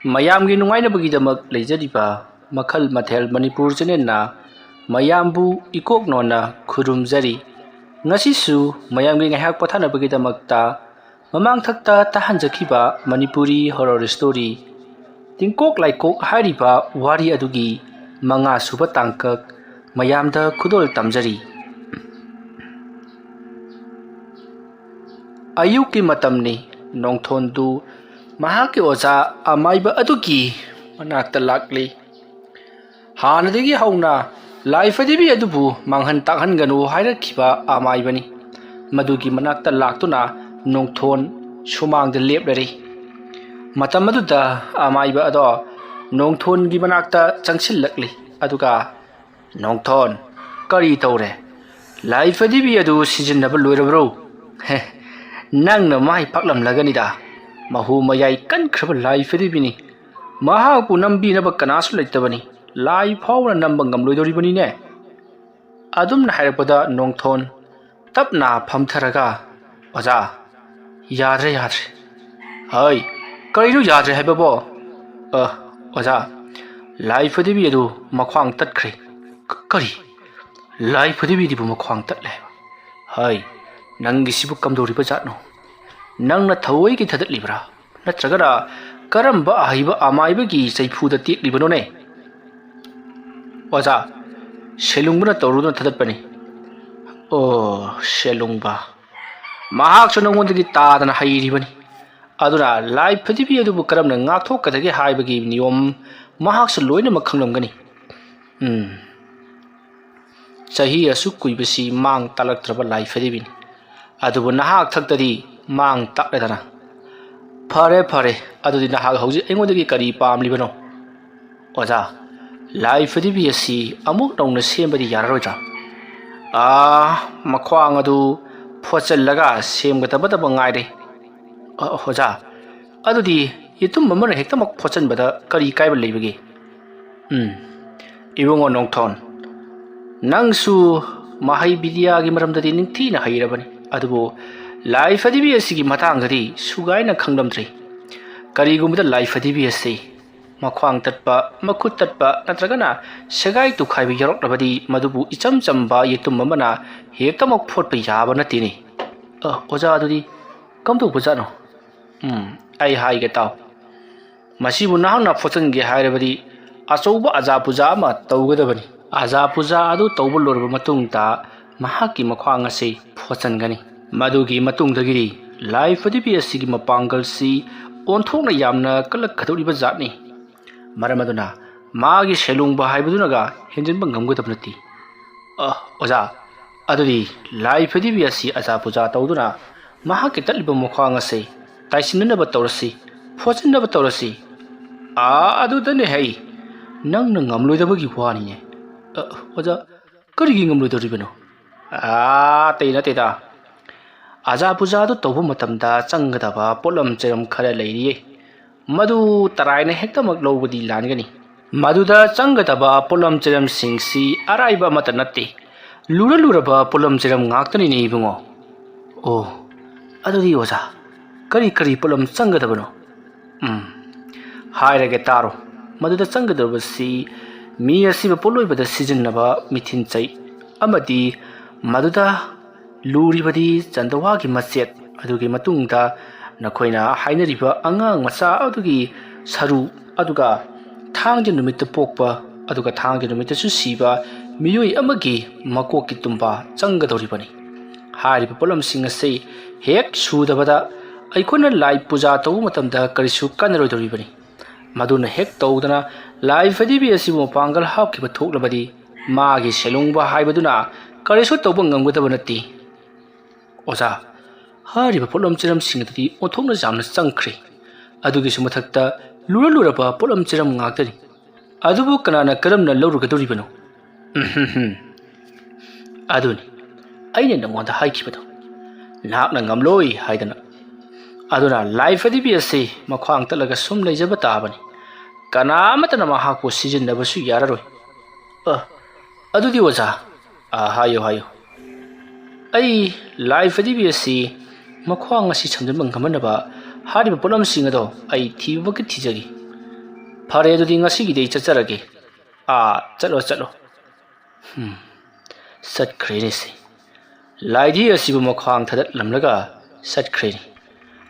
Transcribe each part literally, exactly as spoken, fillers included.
ꯃꯌꯥꯝꯒꯤ ꯅꯨꯡꯉꯥꯏꯅꯕꯒꯤꯗꯃꯛ ꯂꯩꯖꯔꯤꯕ ꯃꯈꯜ ꯃꯊꯦꯜ ꯃꯅꯤꯄꯨꯔ ꯆꯦꯅꯦꯜꯅ ꯃꯌꯥꯝꯕꯨ ꯏꯀꯣꯛ ꯅꯣꯟꯅ ꯈꯨꯔꯨꯝꯖꯔꯤ꯫ ꯉꯁꯤꯁꯨ ꯃꯌꯥꯝꯒꯤ ꯉꯥꯏꯍꯥꯛ ꯄꯣꯊꯥꯅꯕꯒꯤꯗꯃꯛꯇ ꯃꯃꯥꯡꯊꯛꯇ ꯇꯥꯍꯟꯖꯈꯤꯕ ꯃꯅꯤꯄꯨꯔꯤ ꯍꯣꯔꯣꯔ ꯁ꯭ꯇꯣꯔꯤ ꯇꯤꯡꯀꯣꯛ ꯂꯥꯏꯀꯣꯛ ꯍꯥꯏꯔꯤꯕ ꯋꯥꯔꯤ ꯑꯗꯨꯒꯤ ꯃꯉꯥ ꯁꯨꯕ ꯇꯥꯡꯀꯛ ꯃꯌꯥꯝꯗ ꯈꯨꯗꯣꯜ ꯇꯝꯖꯔꯤ꯫ ꯑꯌꯨꯛꯀꯤ ꯃꯇꯝꯅꯤ꯫ ꯅꯣꯡꯊꯣꯟꯗꯨ ꯃꯍꯥꯛꯀꯤ ꯑꯣꯖꯥ ꯑꯃꯥꯏꯕ ꯑꯗꯨꯒꯤ ꯃꯅꯥꯛꯇ ꯂꯥꯛꯂꯤ꯫ ꯍꯥꯟꯅꯗꯒꯤ ꯍꯧꯅ ꯂꯥꯏ ꯐꯗꯤꯕꯤ ꯑꯗꯨꯕꯨ ꯃꯥꯡꯍꯟ ꯇꯥꯛꯍꯟꯒꯅꯨ ꯍꯥꯏꯔꯛꯈꯤꯕ ꯑꯃꯥꯏꯕꯅꯤ꯫ ꯃꯗꯨꯒꯤ ꯃꯅꯥꯛꯇ ꯂꯥꯛꯇꯨꯅ ꯅꯣꯡꯊꯣꯟ ꯁꯨꯃꯥꯡꯗ ꯂꯦꯞꯂꯔꯤ꯫ ꯃꯇꯝ ꯑꯗꯨꯗ ꯑꯃꯥꯏꯕ ꯑꯗꯣ ꯅꯣꯡꯊꯣꯟꯒꯤ ꯃꯅꯥꯛꯇ ꯆꯪꯁꯤꯜꯂꯛꯂꯤ꯫ ꯑꯗꯨꯒ, "ꯅꯣꯡꯊꯣꯟ, ꯀꯔꯤ ꯇꯧꯔꯦ? ꯂꯥꯏ ꯐꯗꯤꯕꯤ ꯑꯗꯨ ꯁꯤꯖꯤꯟꯅꯕ ꯂꯣꯏꯔꯕ꯭ꯔꯣ? ꯍꯦ, ꯅꯪꯅ ꯃꯥꯏ ꯄꯥꯛꯂꯝꯂꯒꯅꯤꯗ꯫ ꯃꯍꯨ ꯃꯌꯥꯏ ꯀꯟꯈ꯭ꯔꯕ ꯂꯥꯏ ꯐꯗꯤꯕꯤꯅꯤ꯫ ꯃꯍꯥꯛꯄꯨ ꯅꯝꯕꯤꯅꯕ ꯀꯅꯥꯁꯨ ꯂꯩꯇꯕꯅꯤ꯫ ꯂꯥꯏ ꯐꯥꯎꯅ ꯅꯝꯕ ꯉꯝꯂꯣꯏꯗꯧꯔꯤꯕꯅꯤꯅꯦ"꯫ ꯑꯗꯨꯝꯅ ꯍꯥꯏꯔꯛꯄꯗ ꯅꯣꯡꯊꯣꯟ ꯇꯞꯅ ꯐꯝꯊꯔꯒ, "ꯑꯣꯖꯥ, ꯌꯥꯗ꯭ꯔꯦ, ꯌꯥꯗ꯭ꯔꯦ"꯫ "ꯍꯩ, ꯀꯔꯤꯅꯣ ꯌꯥꯗ꯭ꯔꯦ ꯍꯥꯏꯕꯕꯣ?" "ꯑ, ꯑꯣꯖꯥ, ꯂꯥꯏ ꯐꯗꯤꯕꯤ ꯑꯗꯨ ꯃꯈ꯭ꯋꯥꯡ ꯇꯠꯈ꯭ꯔꯦ"꯫ "ꯀ-, ꯀꯔꯤ? ꯂꯥꯏ ꯐꯗꯤꯕꯤꯗꯨꯕꯨ ꯃꯈ꯭ꯋꯥꯡ ꯇꯠꯂꯦ ꯍꯥꯏꯕ? ꯍꯩ, ꯅꯪꯒꯤꯁꯤꯕꯨ ꯀꯝꯗꯧꯔꯤꯕ ꯖꯥꯠꯅꯣ? ꯅꯪꯅ ꯊꯑꯣꯏꯒꯤ ꯊꯥꯗꯠꯂꯤꯕ꯭ꯔꯥ? ꯅꯠꯇ꯭ꯔꯒꯅ ꯀꯔꯝꯕ ꯑꯍꯩꯕ ꯑꯃꯥꯏꯕꯒꯤ ꯆꯩꯐꯨꯗ ꯇꯦꯛꯂꯤꯕꯅꯣꯅꯦ?" "ꯑꯣꯖꯥ, ꯁꯦꯂꯨꯡꯕꯅ ꯇꯧꯔꯨꯗꯨꯅ ꯊꯥꯗꯠꯄꯅꯤ"꯫ "ꯑꯣ, ꯁꯦꯂꯨꯡꯕ꯫ ꯃꯍꯥꯛꯁꯨ ꯅꯉꯣꯟꯗꯒꯤ ꯇꯥꯗꯅ ꯍꯩꯔꯤꯕꯅꯤ꯫ ꯑꯗꯨꯅ ꯂꯥꯏ ꯐꯗꯤꯕꯤ ꯑꯗꯨꯕꯨ ꯀꯔꯝꯅ ꯉꯥꯛꯊꯣꯛꯀꯗꯒꯦ ꯍꯥꯏꯕꯒꯤ ꯅꯤꯌꯣꯝ ꯃꯍꯥꯛꯁꯨ ꯂꯣꯏꯅꯃꯛ ꯈꯪꯂꯝꯒꯅꯤ"꯫ ꯎꯝ꯫ ꯆꯍꯤ ꯑꯁꯨꯛ ꯀꯨꯏꯕꯁꯤ ꯃꯥꯡ ꯇꯥꯛꯂꯛꯇ꯭ꯔꯕ ꯂꯥꯏ ꯐꯗꯤꯕꯤꯅꯤ꯫ ꯑꯗꯨꯕꯨ ꯅꯍꯥꯛ ꯊꯛꯇꯗꯤ ꯃꯥꯡ ꯇꯥꯛꯂꯦꯗꯅ꯫ "ꯐꯔꯦ, ꯐꯔꯦ, ꯑꯗꯨꯗꯤ ꯅꯍꯥꯛ ꯍꯧꯖꯤꯛ ꯑꯩꯉꯣꯟꯗꯒꯤ ꯀꯔꯤ ꯄꯥꯝꯂꯤꯕꯅꯣ?" "ꯑꯣꯖꯥ, ꯂꯥꯏ ꯐꯗꯤꯕꯤ ꯑꯁꯤ ꯑꯃꯨꯛ ꯅꯧꯅ ꯁꯦꯝꯕꯗꯤ ꯌꯥꯔꯔꯣꯏꯗ꯭ꯔꯥ?" "ꯑꯥ, ꯃꯈ꯭ꯋꯥꯡ ꯑꯗꯨ ꯐꯣꯠꯆꯜꯂꯒ ꯁꯦꯝꯒꯗꯕꯗꯕ ꯉꯥꯏꯔꯦ"꯫ "ꯑ, ꯑꯣꯖꯥ, ꯑꯗꯨꯗꯤ ꯌꯦꯇꯨꯝ ꯑꯃꯅ ꯍꯦꯛꯇꯃꯛ ꯐꯣꯠꯆꯟꯕꯗ ꯀꯔꯤ ꯀꯥꯏꯕ ꯂꯩꯕꯒꯦ?" "ꯎꯝ, ꯏꯕꯨꯡꯉꯣ ꯅꯣꯡꯊꯣꯟ, ꯅꯪꯁꯨ ꯃꯍꯩ ꯕꯤꯗ꯭ꯌꯥꯒꯤ ꯃꯔꯝꯗꯗꯤ ꯅꯤꯡꯊꯤꯅ ꯍꯩꯔꯕꯅꯤ, ꯑꯗꯨꯕꯨ ꯂꯥꯏ ꯐꯗꯤꯕꯤ ꯑꯁꯤꯒꯤ ꯃꯇꯥꯡꯗꯗꯤ ꯁꯨꯒꯥꯏꯅ ꯈꯪꯂꯝꯗ꯭ꯔꯤ꯫ ꯀꯔꯤꯒꯨꯝꯕꯗ ꯂꯥꯏ ꯐꯗꯤꯕꯤ ꯑꯁꯤ ꯃꯈ꯭ꯋꯥꯡ ꯇꯠꯄ, ꯃꯈꯨꯠ ꯇꯠꯄ ꯅꯠꯇ꯭ꯔꯒꯅ ꯁꯦꯒꯥꯏ ꯇꯨꯈꯥꯏꯕ ꯌꯥꯎꯔꯛꯂꯕꯗꯤ ꯃꯗꯨꯕꯨ ꯏꯆꯝ ꯆꯝꯕ ꯌꯦꯇꯨꯝ ꯑꯃꯅ ꯍꯦꯛꯇꯃꯛ ꯐꯣꯠꯄ ꯌꯥꯕ ꯅꯠꯇꯦꯅꯦ꯫ ꯑ, ꯑꯣꯖꯥ, ꯑꯗꯨꯗꯤ ꯀꯝꯗꯧꯕꯖꯥꯠꯅꯣ? ꯎꯝ, ꯑꯩ ꯍꯥꯏꯒꯦ ꯇꯥꯎ꯫ ꯃꯁꯤꯕꯨ ꯅꯍꯥꯛꯅ ꯐꯣꯠꯆꯟꯒꯦ ꯍꯥꯏꯔꯕꯗꯤ ꯑꯆꯧꯕ ꯑꯖꯥ ꯄꯨꯖꯥ ꯑꯃ ꯇꯧꯒꯗꯕꯅꯤ꯫ ꯑꯖꯥ ꯄꯨꯖꯥ ꯑꯗꯨ ꯇꯧꯕ ꯂꯣꯏꯔꯕ ꯃꯇꯨꯡꯗ ꯃꯍꯥꯛꯀꯤ ꯃꯈ꯭ꯋꯥꯡ ꯑꯁꯤ ꯐꯣꯠꯆꯟꯒꯅꯤ꯫ ꯃꯗꯨꯒꯤ ꯃꯇꯨꯡꯗꯒꯤꯗꯤ ꯂꯥꯏ ꯐꯗꯤꯕꯤ ꯑꯁꯤꯒꯤ ꯃꯄꯥꯡꯒꯜꯁꯤ ꯑꯣꯟꯊꯣꯛꯅ ꯌꯥꯝꯅ ꯀꯜꯂꯛꯀꯗꯧꯔꯤꯕ ꯖꯥꯠꯅꯤ꯫ ꯃꯔꯝ ꯑꯗꯨꯅ ꯃꯥꯒꯤ ꯁꯦꯂꯨꯡꯕ ꯍꯥꯏꯕꯗꯨꯅꯒ ꯍꯦꯟꯖꯤꯟꯕ ꯉꯝꯒꯗꯕ ꯅꯠꯇꯦ꯫ ꯑ, ꯑꯣꯖꯥ, ꯑꯗꯨꯗꯤ ꯂꯥꯏ ꯐꯗꯤꯕꯤ ꯑꯁꯤ ꯑꯖꯥ ꯄꯨꯖꯥ ꯇꯧꯗꯨꯅ ꯃꯍꯥꯛꯀꯤ ꯇꯠꯂꯤꯕ ꯃꯈ꯭ꯋꯥꯡ ꯑꯁꯤ ꯇꯥꯏꯁꯤꯟꯅꯅꯕ ꯇꯧꯔꯁꯤ, ꯐꯣꯠꯆꯤꯟꯅꯕ ꯇꯧꯔꯁꯤ꯫ ꯑꯥ, ꯑꯗꯨꯗꯅꯦ ꯍꯩ, ꯅꯪꯅ ꯉꯝꯂꯣꯏꯗꯕꯒꯤ ꯋꯥꯅꯤꯅꯦ꯫ ꯑ, ꯑꯣꯖꯥ, ꯀꯔꯤꯒꯤ ꯉꯝꯂꯣꯏꯗꯧꯔꯤꯕꯅꯣ? ꯑꯥ, ꯑꯇꯩ ꯅꯠꯇꯦꯗ꯫ ꯑꯖꯥ ꯄꯨꯖꯥꯗꯨ ꯇꯧꯕ ꯃꯇꯝꯗ ꯆꯪꯒꯗꯕ ꯄꯣꯠꯂꯝ ꯆꯩꯔꯝ ꯈꯔ ꯂꯩꯔꯤꯌꯦ꯫ ꯃꯗꯨ ꯇꯔꯥꯏꯅ ꯍꯦꯛꯇꯃꯛ ꯂꯧꯕꯗꯤ ꯂꯥꯟꯒꯅꯤ꯫ ꯃꯗꯨꯗ ꯆꯪꯒꯗꯕ ꯄꯣꯠꯂꯝ ꯆꯩꯔꯝꯁꯤꯡꯁꯤ ꯑꯔꯥꯏꯕ ꯑꯃꯠꯇ ꯅꯠꯇꯦ꯫ ꯂꯨꯔ ꯂꯨꯔꯕ ꯄꯣꯠꯂꯝ ꯆꯩꯔꯝ ꯉꯥꯛꯇꯅꯤꯅꯦ ꯏꯕꯨꯡꯉꯣ꯫ ꯑꯣ, ꯑꯗꯨꯗꯤ ꯑꯣꯖꯥ, ꯀꯔꯤ ꯀꯔꯤ ꯄꯣꯠꯂꯝ ꯆꯪꯒꯗꯕꯅꯣ? ꯎꯝ, ꯍꯥꯏꯔꯒꯦ ꯇꯥꯔꯣ꯫ ꯃꯗꯨꯗ ꯆꯪꯒꯗꯕꯁꯤ ꯃꯤ ꯑꯁꯤꯕ ꯄꯣꯠꯂꯣꯏꯕꯗ ꯁꯤꯖꯤꯟꯅꯕ ꯃꯤꯊꯤꯟ ꯆꯩ ꯑꯃꯗꯤ ꯃꯗꯨꯗ ꯂꯨꯔꯤꯕꯗꯤ ꯆꯟꯗꯋꯥꯒꯤ ꯃꯆꯦꯠ, ꯑꯗꯨꯒꯤ ꯃꯇꯨꯡꯗ ꯅꯈꯣꯏꯅ ꯍꯥꯏꯅꯔꯤꯕ ꯑꯉꯥꯡ ꯃꯆꯥ ꯑꯗꯨꯒꯤ ꯁꯔꯨ, ꯑꯗꯨꯒ ꯊꯥꯡꯖ ꯅꯨꯃꯤꯠꯇ ꯄꯣꯛꯄ ꯑꯗꯨꯒ ꯊꯥꯡꯖ ꯅꯨꯃꯤꯠꯇꯁꯨ ꯁꯤꯕ ꯃꯤꯑꯣꯏ ꯑꯃꯒꯤ ꯃꯀꯣꯛꯀꯤ ꯇꯨꯝꯕ ꯆꯪꯒꯗꯧꯔꯤꯕꯅꯤ꯫ ꯍꯥꯏꯔꯤꯕ ꯄꯣꯠꯂꯝꯁꯤꯡ ꯑꯁꯤ ꯍꯦꯛ ꯁꯨꯗꯕꯗ ꯑꯩꯈꯣꯏꯅ ꯂꯥꯏ ꯄꯨꯖꯥ ꯇꯧꯕ ꯃꯇꯝꯗ ꯀꯔꯤꯁꯨ ꯀꯥꯟꯅꯔꯣꯏꯗꯧꯔꯤꯕꯅꯤ꯫ ꯃꯗꯨꯅ ꯍꯦꯛ ꯇꯧꯗꯅ ꯂꯥꯏ ꯐꯗꯤꯕꯤ ꯑꯁꯤꯕꯨ ꯃꯄꯥꯡꯒꯜ ꯍꯥꯞꯈꯤꯕ ꯊꯣꯛꯂꯕꯗꯤ ꯃꯥꯒꯤ ꯁꯦꯂꯨꯡꯕ ꯍꯥꯏꯕꯗꯨꯅ ꯀꯔꯤꯁꯨ ꯇꯧꯕ ꯉꯝꯒꯗꯕ ꯅꯠꯇꯦ꯫ ꯑꯣꯖꯥ, ꯍꯥꯏꯔꯤꯕ ꯄꯣꯠꯂꯝ ꯆꯩꯔꯝꯁꯤꯡ ꯑꯗꯨꯗꯤ ꯑꯣꯟꯊꯣꯛꯅ ꯌꯥꯝꯅ ꯆꯪꯈ꯭ꯔꯦ꯫ ꯑꯗꯨꯒꯤꯁꯨ ꯃꯊꯛꯇ ꯂꯨꯔ ꯂꯨꯔꯕ ꯄꯣꯠꯂꯝ ꯆꯩꯔꯝ ꯉꯥꯛꯇꯅꯤ꯫ ꯑꯗꯨꯕꯨ ꯀꯅꯥꯅ ꯀꯔꯝꯅ ꯂꯧꯔꯨꯒꯗꯧꯔꯤꯕꯅꯣ? ꯎꯝꯍꯨꯝꯍꯨꯝ꯫ ꯑꯗꯨꯅꯤ ꯑꯩꯅ ꯅꯉꯣꯟꯗ ꯍꯥꯏꯈꯤꯕꯗꯣ, ꯅꯍꯥꯛꯅ ꯉꯝꯂꯣꯏ ꯍꯥꯏꯗꯅ꯫ ꯑꯗꯨꯅ ꯂꯥꯏ ꯐꯗꯤꯕꯤ ꯑꯁꯤ ꯃꯈ꯭ꯋꯥꯡ ꯇꯠꯂꯒ ꯁꯨꯝ ꯂꯩꯖꯕ ꯇꯥꯕꯅꯤ꯫ ꯀꯅꯥ ꯑꯃꯠꯇꯅ ꯃꯍꯥꯛꯄꯨ ꯁꯤꯖꯤꯟꯅꯕꯁꯨ ꯌꯥꯔꯔꯣꯏ꯫ ꯑ, ꯑꯗꯨꯗꯤ ꯑꯣꯖꯥ, ꯑ, ꯍꯥꯏꯌꯨ, ꯍꯥꯏꯌꯨ꯫ ꯑꯩ ꯂꯥꯏ ꯐꯗꯤꯕꯤ ꯑꯁꯤ ꯃꯈ꯭ꯋꯥꯡ ꯑꯁꯤ ꯁꯝꯖꯤꯟꯕ ꯉꯝꯍꯟꯅꯕ ꯍꯥꯏꯔꯤꯕ ꯄꯣꯠꯂꯝꯁꯤꯡ ꯑꯗꯣ ꯑꯩ ꯊꯤꯕꯃꯛꯀꯤ ꯊꯤꯖꯒꯦ꯫ ꯐꯔꯦ, ꯑꯗꯨꯗꯤ ꯉꯁꯤꯒꯤꯗꯤ ꯑꯩ ꯆꯠꯆꯔꯒꯦ꯫ ꯑꯥ, ꯆꯠꯂꯣ, ꯆꯠꯂꯣ꯫ ꯍꯨꯝ, ꯆꯠꯈ꯭ꯔꯦꯅꯦ ꯁꯤ꯫ ꯂꯥꯏꯙꯤ ꯑꯁꯤꯕꯨ ꯃꯈ꯭ꯋꯥꯡ ꯊꯗꯠꯂꯝꯂꯒ ꯆꯠꯈ꯭ꯔꯦꯅꯦ꯫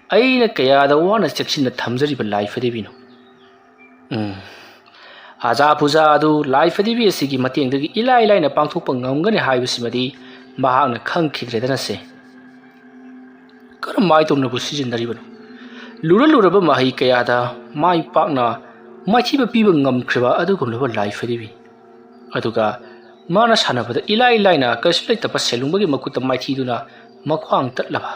ꯑꯩꯅ ꯀꯌꯥꯗ ꯋꯥꯅ ꯆꯦꯛꯁꯤꯟꯅ ꯊꯝꯖꯔꯤꯕ ꯂꯥꯏ ꯐꯗꯤꯕꯤꯅꯣ꯫ ꯎꯝ, ꯑꯖꯥ ꯄꯨꯖꯥ ꯑꯗꯨ ꯂꯥꯏ ꯐꯗꯤꯕꯤ ꯑꯁꯤꯒꯤ ꯃꯇꯦꯡꯗꯒꯤ ꯏꯂꯥꯏ ꯂꯥꯏꯅ ꯄꯥꯡꯊꯣꯛꯄ ꯉꯝꯒꯅꯤ ꯍꯥꯏꯕꯁꯤꯃꯗꯤ ꯃꯍꯥꯛꯅ ꯈꯪꯈꯤꯗ꯭ꯔꯦꯗꯅꯁꯦ꯫ ꯀꯔꯝꯍꯥꯏ ꯇꯧꯅꯕꯨ ꯁꯤꯖꯤꯟꯅꯔꯤꯕꯅꯣ? ꯂꯨꯔ ꯂꯨꯔꯕ ꯃꯍꯩ ꯀꯌꯥꯗ ꯃꯥꯏ ꯄꯥꯛꯅ ꯃꯥꯏꯊꯤꯕ ꯄꯤꯕ ꯉꯝꯈ꯭ꯔꯤꯕ ꯑꯗꯨꯒꯨꯝꯂꯕ ꯂꯥꯏ ꯐꯗꯤꯕꯤ꯫ ꯑꯗꯨꯒ ꯃꯥꯅ ꯁꯥꯟꯅꯕꯗ ꯏꯂꯥꯏ ꯂꯥꯏꯅ ꯀꯔꯤꯁꯨ ꯂꯩꯇꯕ ꯁꯦꯂꯨꯡꯕꯒꯤ ꯃꯈꯨꯠꯇ ꯃꯥꯏꯊꯤꯗꯨꯅ ꯃꯈ꯭ꯋꯥꯡ ꯇꯠꯂꯕ꯫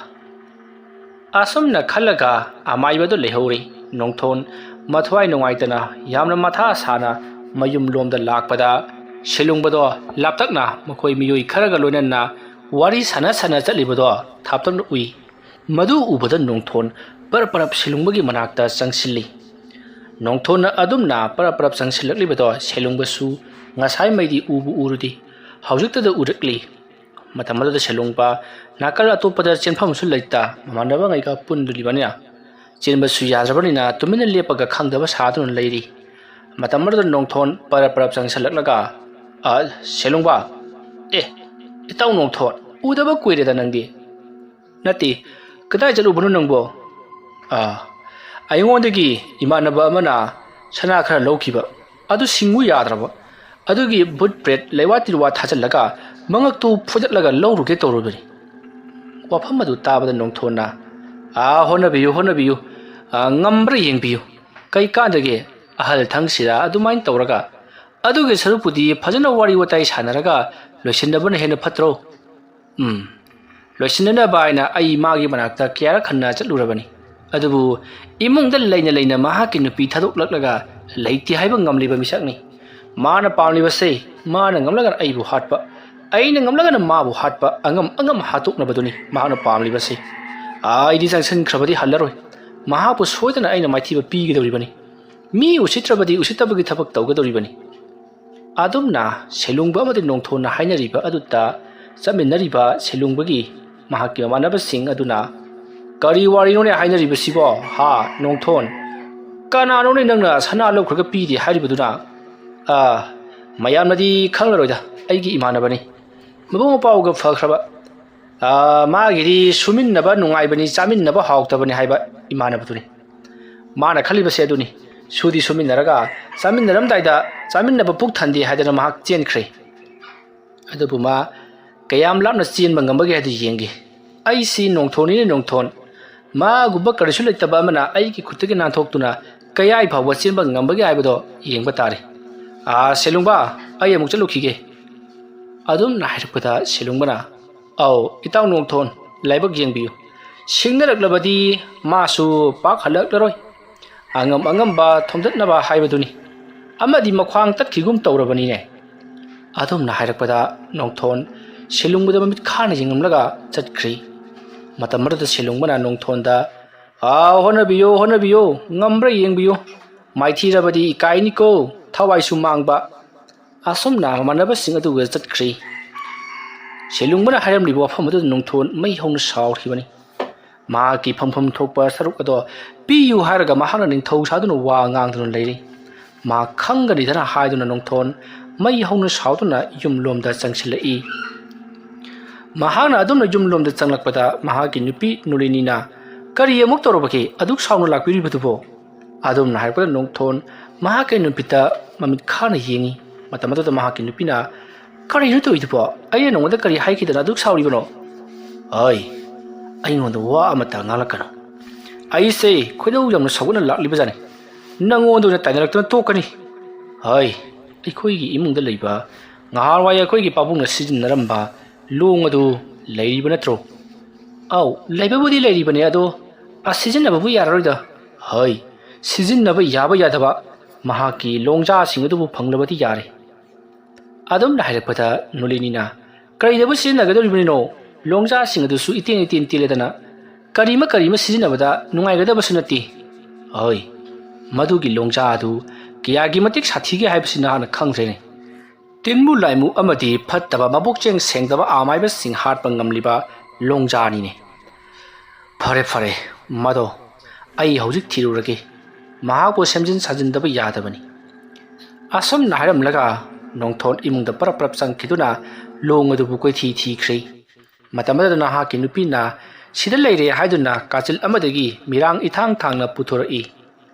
ꯑꯁꯨꯝꯅ ꯈꯜꯂꯒ ꯑꯃꯥꯏꯕꯗꯨ ꯂꯩꯍꯧꯔꯦ꯫ ꯅꯣꯡꯊꯣꯟ ꯃꯊ꯭ꯋꯥꯏ ꯅꯨꯡꯉꯥꯏꯇꯅ, ꯌꯥꯝꯅ ꯃꯊꯥ ꯁꯥꯅ ꯃꯌꯨꯝꯂꯣꯝꯗ ꯂꯥꯛꯄꯗ, ꯁꯦꯂꯨꯡꯕꯗꯣ ꯂꯥꯞꯇꯛꯅ ꯃꯈꯣꯏ ꯃꯤꯑꯣꯏ ꯈꯔꯒ ꯂꯣꯏꯅꯅ ꯋꯥꯔꯤ ꯁꯥꯟꯅ ꯁꯥꯟꯅ ꯆꯠꯂꯤꯕꯗꯣ ꯊꯥꯞꯇꯛꯅ ꯎꯏ꯫ ꯃꯗꯨ ꯎꯕꯗ ꯅꯣꯡꯊꯣꯟ ꯄꯔꯞ ꯄꯔꯞ ꯁꯦꯂꯨꯡꯕꯒꯤ ꯃꯅꯥꯛꯇ ꯆꯪꯁꯤꯜꯂꯤ꯫ ꯅꯣꯡꯊꯣꯟꯅ ꯑꯗꯨꯝꯅ ꯄꯔꯞ ꯄꯔꯞ ꯆꯪꯁꯤꯜꯂꯛꯂꯤꯕꯗꯣ ꯁꯦꯂꯨꯡꯕꯁꯨ ꯉꯁꯥꯏꯃꯩꯗꯤ ꯎꯕꯨ ꯎꯔꯨꯗꯦ, ꯍꯧꯖꯤꯛꯇꯗ ꯎꯔꯛꯂꯤ꯫ ꯃꯇꯝ ꯑꯗꯨꯗ ꯁꯦꯂꯨꯡꯕ ꯅꯥꯀꯜ ꯑꯇꯣꯞꯄꯗ ꯆꯦꯟꯐꯝꯁꯨ ꯂꯩꯇ, ꯃꯃꯥꯟꯅꯕꯉꯩꯒ ꯄꯨꯟꯗꯣꯔꯤꯕꯅꯤꯅ ꯆꯦꯟꯕꯁꯨ ꯌꯥꯗ꯭ꯔꯕꯅꯤꯅ ꯇꯨꯃꯤꯟꯅ ꯂꯦꯞꯄꯒ ꯈꯪꯗꯕ ꯁꯥꯗꯨꯅ ꯂꯩꯔꯤ꯫ ꯃꯇꯝ ꯑꯗꯨꯗ ꯅꯣꯡꯊꯣꯟ ꯄꯔꯞ ꯄꯔꯞ ꯆꯪꯁꯤꯜꯂꯛꯂꯒ, "ꯑ, ꯁꯦꯂꯨꯡꯕ? ꯑꯦ, ꯏꯇꯥꯎ ꯅꯣꯡꯊꯣꯟ, ꯎꯗꯕ ꯀꯨꯏꯔꯦꯗ ꯅꯪꯗꯤ꯫ ꯅꯠꯇꯦ, ꯀꯗꯥꯏ ꯆꯠꯂꯨꯕꯅꯣ ꯅꯪꯕꯣ?" "ꯑ, ꯑꯩꯉꯣꯟꯗꯒꯤ ꯏꯃꯥꯟꯅꯕ ꯑꯃꯅ ꯁꯅꯥ ꯈꯔ ꯂꯧꯈꯤꯕ, ꯑꯗꯨ ꯁꯤꯡꯉꯨ ꯌꯥꯗ꯭ꯔꯕ꯫ ꯑꯗꯨꯒꯤ ꯚꯨꯠ ꯄ꯭ꯔꯦꯠ ꯂꯩꯋꯥ ꯇꯤꯜꯋꯥ ꯊꯥꯖꯤꯜꯂꯒ ꯃꯉꯛꯇꯨ ꯐꯨꯗꯠꯂꯒ ꯂꯧꯔꯨꯒꯦ ꯇꯧꯔꯨꯕꯅꯤ꯫" ꯋꯥꯐꯝ ꯑꯗꯨ ꯇꯥꯕꯗ ꯅꯣꯡꯊꯣꯟꯅ, "ꯑꯥ, ꯍꯣꯠꯅꯕꯤꯌꯨ, ꯍꯣꯠꯅꯕꯤꯌꯨ꯫ ꯑꯥ, ꯉꯝꯕ꯭ꯔꯥ ꯌꯦꯡꯕꯤꯌꯨ꯫ ꯀꯩ ꯀꯥꯟꯗꯒꯦ ꯑꯍꯜ ꯊꯪꯁꯤꯗ ꯑꯗꯨꯃꯥꯏꯅ ꯇꯧꯔꯒ? ꯑꯗꯨꯒꯤ ꯁꯔꯨꯛꯄꯨꯗꯤ ꯐꯖꯅ ꯋꯥꯔꯤ ꯋꯥꯇꯥꯏ ꯁꯥꯟꯅꯔꯒ ꯂꯣꯏꯁꯤꯟꯅꯕꯅ ꯍꯦꯟꯅ ꯐꯠꯇ꯭ꯔꯣ?" ꯎꯝ, ꯂꯣꯏꯁꯤꯟꯅꯅꯕ ꯍꯥꯏꯅ ꯑꯩ ꯃꯥꯒꯤ ꯃꯅꯥꯛꯇ ꯀꯌꯥꯔꯛ ꯍꯟꯅ ꯆꯠꯂꯨꯔꯕꯅꯤ꯫ ꯑꯗꯨꯕꯨ ꯏꯃꯨꯡꯗ ꯂꯩꯅ ꯂꯩꯅ ꯃꯍꯥꯛꯀꯤ ꯅꯨꯄꯤ ꯊꯥꯗꯣꯛꯂꯛꯂꯒ ꯂꯩꯇꯦ ꯍꯥꯏꯕ ꯉꯝꯂꯤꯕ ꯃꯤꯁꯛꯅꯤ꯫ ꯃꯥꯅ ꯄꯥꯝꯂꯤꯕꯁꯦ, ꯃꯥꯅ ꯉꯝꯂꯒꯅ ꯑꯩꯕꯨ ꯍꯥꯠꯄ, ꯑꯩꯅ ꯉꯝꯂꯒꯅ ꯃꯥꯕꯨ ꯍꯥꯠꯄ, ꯑꯉꯝ ꯑꯉꯝ ꯍꯥꯠꯇꯣꯛꯅꯕꯗꯨꯅꯤ ꯃꯍꯥꯛꯅ ꯄꯥꯝꯂꯤꯕꯁꯦ꯫ ꯑꯩꯗꯤ ꯆꯪꯁꯤꯟꯈ꯭ꯔꯕꯗꯤ ꯍꯜꯂꯔꯣꯏ꯫ ꯃꯍꯥꯛꯄꯨ ꯁꯣꯏꯗꯅ ꯑꯩꯅ ꯃꯥꯏꯊꯤꯕ ꯄꯤꯒꯗꯧꯔꯤꯕꯅꯤ꯫ ꯃꯤ ꯎꯁꯤꯠꯇ꯭ꯔꯕꯗꯤ ꯎꯁꯤꯠꯇꯕꯒꯤ ꯊꯕꯛ ꯇꯧꯒꯗꯧꯔꯤꯕꯅꯤ꯫ ꯑꯗꯨꯝꯅ ꯁꯦꯂꯨꯡꯕ ꯑꯃꯗꯤ ꯅꯣꯡꯊꯣꯟꯅ ꯍꯥꯏꯅꯔꯤꯕ ꯑꯗꯨꯗ ꯆꯠꯃꯤꯟꯅꯔꯤꯕ ꯁꯦꯂꯨꯡꯕꯒꯤ ꯃꯍꯥꯛꯀꯤ ꯃꯃꯥꯟꯅꯕꯁꯤꯡ ꯑꯗꯨꯅ ꯀꯔꯤ ꯋꯥꯔꯤꯅꯣꯅꯦ ꯍꯥꯏꯅꯔꯤꯕꯁꯤꯕꯣ? ꯍꯥ, ꯅꯣꯡꯊꯣꯟ? ꯀꯅꯥꯅꯣꯅꯦ ꯅꯪꯅ ꯁꯅꯥ ꯂꯧꯈ꯭ꯔꯒ ꯄꯤꯗꯦ ꯍꯥꯏꯔꯤꯕꯗꯨꯅ? ꯑꯥ, ꯃꯌꯥꯝꯅꯗꯤ ꯈꯪꯂꯔꯣꯏꯗ, ꯑꯩꯒꯤ ꯏꯃꯥꯟꯅꯕꯅꯤ꯫ ꯃꯕꯨꯡ ꯃꯧꯄ꯭ꯋꯥꯒ ꯐꯈ꯭ꯔꯕ꯫ ꯑꯥ, ꯃꯥꯒꯤꯗꯤ ꯁꯨꯃꯤꯟꯅꯕ ꯅꯨꯡꯉꯥꯏꯕꯅꯤ, ꯆꯥꯃꯤꯟꯅꯕ ꯍꯥꯎꯇꯕꯅꯤ ꯍꯥꯏꯕ ꯏꯃꯥꯟꯅꯕꯗꯨꯅꯤ꯫ ꯃꯥꯅ ꯈꯜꯂꯤꯕꯁꯦ ꯑꯗꯨꯅꯤ꯫ ꯁꯨꯗꯤ ꯁꯨꯃꯤꯟꯅꯔꯒ ꯆꯥꯃꯤꯟꯅꯔꯝꯗꯥꯏꯗ ꯆꯥꯃꯤꯟꯅꯕ ꯄꯨꯛ ꯊꯟꯗꯦ ꯍꯥꯏꯗꯅ ꯃꯍꯥꯛ ꯆꯦꯟꯈ꯭ꯔꯦ꯫ ꯑꯗꯨꯕꯨ ꯃꯥ ꯀꯌꯥꯝ ꯂꯥꯞꯅ ꯆꯦꯟꯕ ꯉꯝꯕꯒꯦ ꯍꯥꯏꯗꯨ ꯌꯦꯡꯒꯦ꯫ ꯑꯩꯁꯤ ꯅꯣꯡꯊꯣꯟꯅꯤꯅꯦ ꯅꯣꯡꯊꯣꯟ꯫ ꯃꯥꯒꯨꯝꯕ ꯀꯔꯤꯁꯨ ꯂꯩꯇꯕ ꯑꯃꯅ ꯑꯩꯒꯤ ꯈꯨꯠꯇꯒꯤ ꯅꯥꯟꯊꯣꯛꯇꯨꯅ ꯀꯌꯥꯏ ꯐꯥꯎꯕ ꯆꯦꯟꯕ ꯉꯝꯕꯒꯦ ꯍꯥꯏꯕꯗꯣ ꯌꯦꯡꯕ ꯇꯥꯔꯦ꯫ ꯑꯥ, ꯁꯦꯂꯨꯡꯕ, ꯑꯩ ꯑꯃꯨꯛ ꯆꯠꯂꯨꯈꯤꯒꯦ꯫ ꯑꯗꯨꯝꯅ ꯍꯥꯏꯔꯛꯄꯗ ꯁꯦꯂꯨꯡꯕꯅ, "ꯑꯧ, ꯏꯇꯥꯎ ꯅꯣꯡꯊꯣꯟ, ꯂꯥꯏꯕꯛ ꯌꯦꯡꯕꯤꯌꯨ꯫ ꯁꯤꯡꯅꯔꯛꯂꯕꯗꯤ ꯃꯥꯁꯨ ꯄꯥꯛ ꯍꯜꯂꯛꯂꯔꯣꯏ꯫ ꯑꯉꯝ ꯑꯉꯝꯕ ꯊꯣꯝꯗꯠꯅꯕ ꯍꯥꯏꯕꯗꯨꯅꯤ꯫ ꯑꯃꯗꯤ ꯃꯈ꯭ꯋꯥꯡ ꯇꯠꯈꯤꯒꯨꯝ ꯇꯧꯔꯕꯅꯤꯅꯦ"꯫ ꯑꯗꯨꯝꯅ ꯍꯥꯏꯔꯛꯄꯗ ꯅꯣꯡꯊꯣꯟ ꯁꯦꯂꯨꯡꯕꯗ ꯃꯃꯤꯠ ꯈꯥꯅ ꯌꯦꯡꯂꯝꯂꯒ ꯆꯠꯈ꯭ꯔꯤ꯫ ꯃꯇꯝ ꯑꯗꯨꯗ ꯁꯦꯂꯨꯡꯕꯅ ꯅꯣꯡꯊꯣꯟꯗ, "ꯑꯥ, ꯍꯣꯠꯅꯕꯤꯌꯨ, ꯍꯣꯠꯅꯕꯤꯌꯨ, ꯉꯝꯕ꯭ꯔꯥ ꯌꯦꯡꯕꯤꯌꯨ꯫ ꯃꯥꯏꯊꯤꯔꯕꯗꯤ ꯏꯀꯥꯏꯅꯤꯀꯣ, ꯊꯋꯥꯏꯁꯨ ꯃꯥꯡꯕ"꯫ ꯑꯁꯨꯝꯅ ꯃꯃꯥꯟꯅꯕꯁꯤꯡ ꯑꯗꯨꯒ ꯆꯠꯈ꯭ꯔꯤ꯫ ꯁꯦꯂꯨꯡꯕꯅ ꯍꯥꯏꯔꯝꯂꯤꯕ ꯋꯥꯐꯝ ꯑꯗꯨꯗ ꯅꯣꯡꯊꯣꯟ ꯃꯩ ꯍꯧꯅ ꯁꯥꯎꯈꯤꯕꯅꯤ꯫ ꯃꯍꯥꯛꯀꯤ ꯐꯝꯐꯝ ꯊꯣꯛꯄ ꯁꯔꯨꯛ ꯑꯗꯣ ꯄꯤꯌꯨ ꯍꯥꯏꯔꯒ ꯃꯍꯥꯛꯅ ꯅꯤꯡꯊꯧ ꯁꯥꯗꯨꯅ ꯋꯥ ꯉꯥꯡꯗꯨꯅ ꯂꯩꯔꯤ꯫ ꯃꯍꯥꯛ ꯈꯪꯒꯅꯤꯗꯅ ꯍꯥꯏꯗꯨꯅ ꯅꯣꯡꯊꯣꯟ ꯃꯩ ꯍꯧꯅ ꯁꯥꯎꯗꯨꯅ ꯌꯨꯝꯂꯣꯝꯗ ꯆꯪꯁꯤꯜꯂꯛꯏ꯫ ꯃꯍꯥꯛꯅ ꯑꯗꯨꯝꯅ ꯌꯨꯝꯂꯣꯝꯗ ꯆꯪꯂꯛꯄꯗ ꯃꯍꯥꯛꯀꯤ ꯅꯨꯄꯤ ꯅꯨꯂꯤꯅꯤꯅ, "ꯀꯔꯤ ꯑꯃꯨꯛ ꯇꯧꯔꯕꯒꯦ ꯑꯗꯨꯛ ꯁꯥꯎꯅ ꯂꯥꯛꯄꯤꯔꯤꯕꯗꯨꯕꯣ?" ꯑꯗꯨꯝꯅ ꯍꯥꯏꯔꯛꯄꯗ ꯅꯣꯡꯊꯣꯟ ꯃꯍꯥꯛꯀꯤ ꯅꯨꯄꯤꯗ ꯃꯃꯤꯠ ꯈꯥꯅ ꯌꯦꯡꯉꯤ꯫ ꯃꯇꯝ ꯑꯗꯨꯗ ꯃꯍꯥꯛꯀꯤ ꯅꯨꯄꯤꯅ, "ꯀꯔꯤꯅꯣ ꯇꯧꯔꯤꯗꯨꯕꯣ? ꯑꯩꯅ ꯅꯉꯣꯟꯗ ꯀꯔꯤ ꯍꯥꯏꯈꯤꯗꯅ ꯑꯗꯨꯛ ꯁꯥꯎꯔꯤꯕꯅꯣ?" "ꯑꯩ, ꯑꯩꯉꯣꯟꯗ ꯋꯥ ꯑꯃꯇ ꯉꯥꯡꯂꯛꯀꯅꯨ꯫ ꯑꯩꯁꯦ ꯈꯣꯏꯗꯧ ꯌꯥꯝꯅ ꯁꯥꯎꯒꯠꯅ ꯂꯥꯛꯂꯤꯕꯖꯥꯠꯅꯤ꯫ ꯅꯉꯣꯟꯗ ꯑꯣꯏꯅ ꯇꯥꯏꯅꯔꯛꯇꯨꯅ ꯇꯣꯛꯀꯅꯤ꯫ ꯍꯩ, ꯑꯩꯈꯣꯏꯒꯤ ꯏꯃꯨꯡꯗ ꯂꯩꯕ ꯉꯍꯥꯟꯋꯥꯏ ꯑꯩꯈꯣꯏꯒꯤ ꯄꯥꯕꯨꯡꯅ ꯁꯤꯖꯤꯟꯅꯔꯝꯕ ꯂꯣꯡ ꯑꯗꯨ ꯂꯩꯔꯤꯕ ꯅꯠꯇ꯭ꯔꯣ?" "ꯑꯧ, ꯂꯩꯕꯕꯨꯗꯤ ꯂꯩꯔꯤꯕꯅꯦ, ꯑꯗꯣ ꯑ, ꯁꯤꯖꯤꯟꯅꯕꯕꯨ ꯌꯥꯔꯔꯣꯏꯗ꯫" "ꯍꯩ, ꯁꯤꯖꯤꯟꯅꯕ ꯌꯥꯕ ꯌꯥꯗꯕ ꯃꯍꯥꯛꯀꯤ ꯂꯣꯡꯖꯥꯁꯤꯡ ꯑꯗꯨꯕꯨ ꯐꯪꯂꯕꯗꯤ ꯌꯥꯔꯦ꯫" ꯑꯗꯨꯝꯅ ꯍꯥꯏꯔꯛꯄꯗ ꯅꯨꯂꯤꯅꯤꯅ, "ꯀꯔꯤꯗꯕꯨ ꯁꯤꯖꯤꯟꯅꯒꯗꯧꯔꯤꯕꯅꯤꯅꯣ? ꯂꯣꯡꯖꯥꯁꯤꯡ ꯑꯗꯨꯁꯨ ꯏꯇꯦꯟ ꯏꯇꯦꯟ ꯇꯦꯜꯂꯦꯗꯅ ꯀꯔꯤꯃ ꯀꯔꯤꯃ ꯁꯤꯖꯤꯟꯅꯕꯗ ꯅꯨꯡꯉꯥꯏꯒꯗꯕꯁꯨ ꯅꯠꯇꯦ꯫" "ꯍꯣꯏ, ꯃꯗꯨꯒꯤ ꯂꯣꯡꯖꯥ ꯑꯗꯨ ꯀꯌꯥꯒꯤ ꯃꯇꯤꯛ ꯁꯥꯊꯤꯒꯦ ꯍꯥꯏꯕꯁꯤ ꯅꯍꯥꯛꯅ ꯈꯪꯗ꯭ꯔꯦꯅꯦ꯫ ꯇꯤꯟꯃꯨ ꯂꯥꯏꯃꯨ ꯑꯃꯗꯤ ꯐꯠꯇꯕ ꯃꯕꯨꯛꯆꯦꯡ ꯁꯦꯡꯗꯕ ꯑꯃꯥꯏꯕꯁꯤꯡ ꯍꯥꯠꯄ ꯉꯝꯂꯤꯕ ꯂꯣꯡꯖꯥꯅꯤꯅꯦ꯫ ꯐꯔꯦ ꯐꯔꯦ, ꯃꯗꯣ ꯑꯩ ꯍꯧꯖꯤꯛ ꯊꯤꯔꯨꯔꯒꯦ꯫ ꯃꯍꯥꯛꯄꯨ ꯁꯦꯝꯖꯤꯟ ꯁꯥꯖꯤꯟꯗꯕ ꯌꯥꯗꯕꯅꯤ꯫ ꯑꯁꯨꯝꯅ ꯍꯥꯏꯔꯝꯂꯒ ꯅꯣꯡꯊꯣꯟ ꯏꯃꯨꯡꯗ ꯄꯔꯞ ꯄꯔꯞ ꯆꯪꯈꯤꯗꯨꯅ ꯂꯣꯡ ꯑꯗꯨꯕꯨ ꯀꯣꯏꯊꯤ ꯊꯤꯈ꯭ꯔꯦ꯫ ꯃꯇꯝ ꯑꯗꯨꯗ ꯅꯍꯥꯛꯀꯤ ꯅꯨꯄꯤꯅ ꯁꯤꯗ ꯂꯩꯔꯦ ꯍꯥꯏꯗꯨꯅ ꯀꯥꯆꯤꯜ ꯑꯃꯗꯒꯤ ꯃꯤꯔꯥꯡ ꯏꯊꯥꯡ ꯊꯥꯡꯅ ꯄꯨꯊꯣꯔꯛꯏ꯫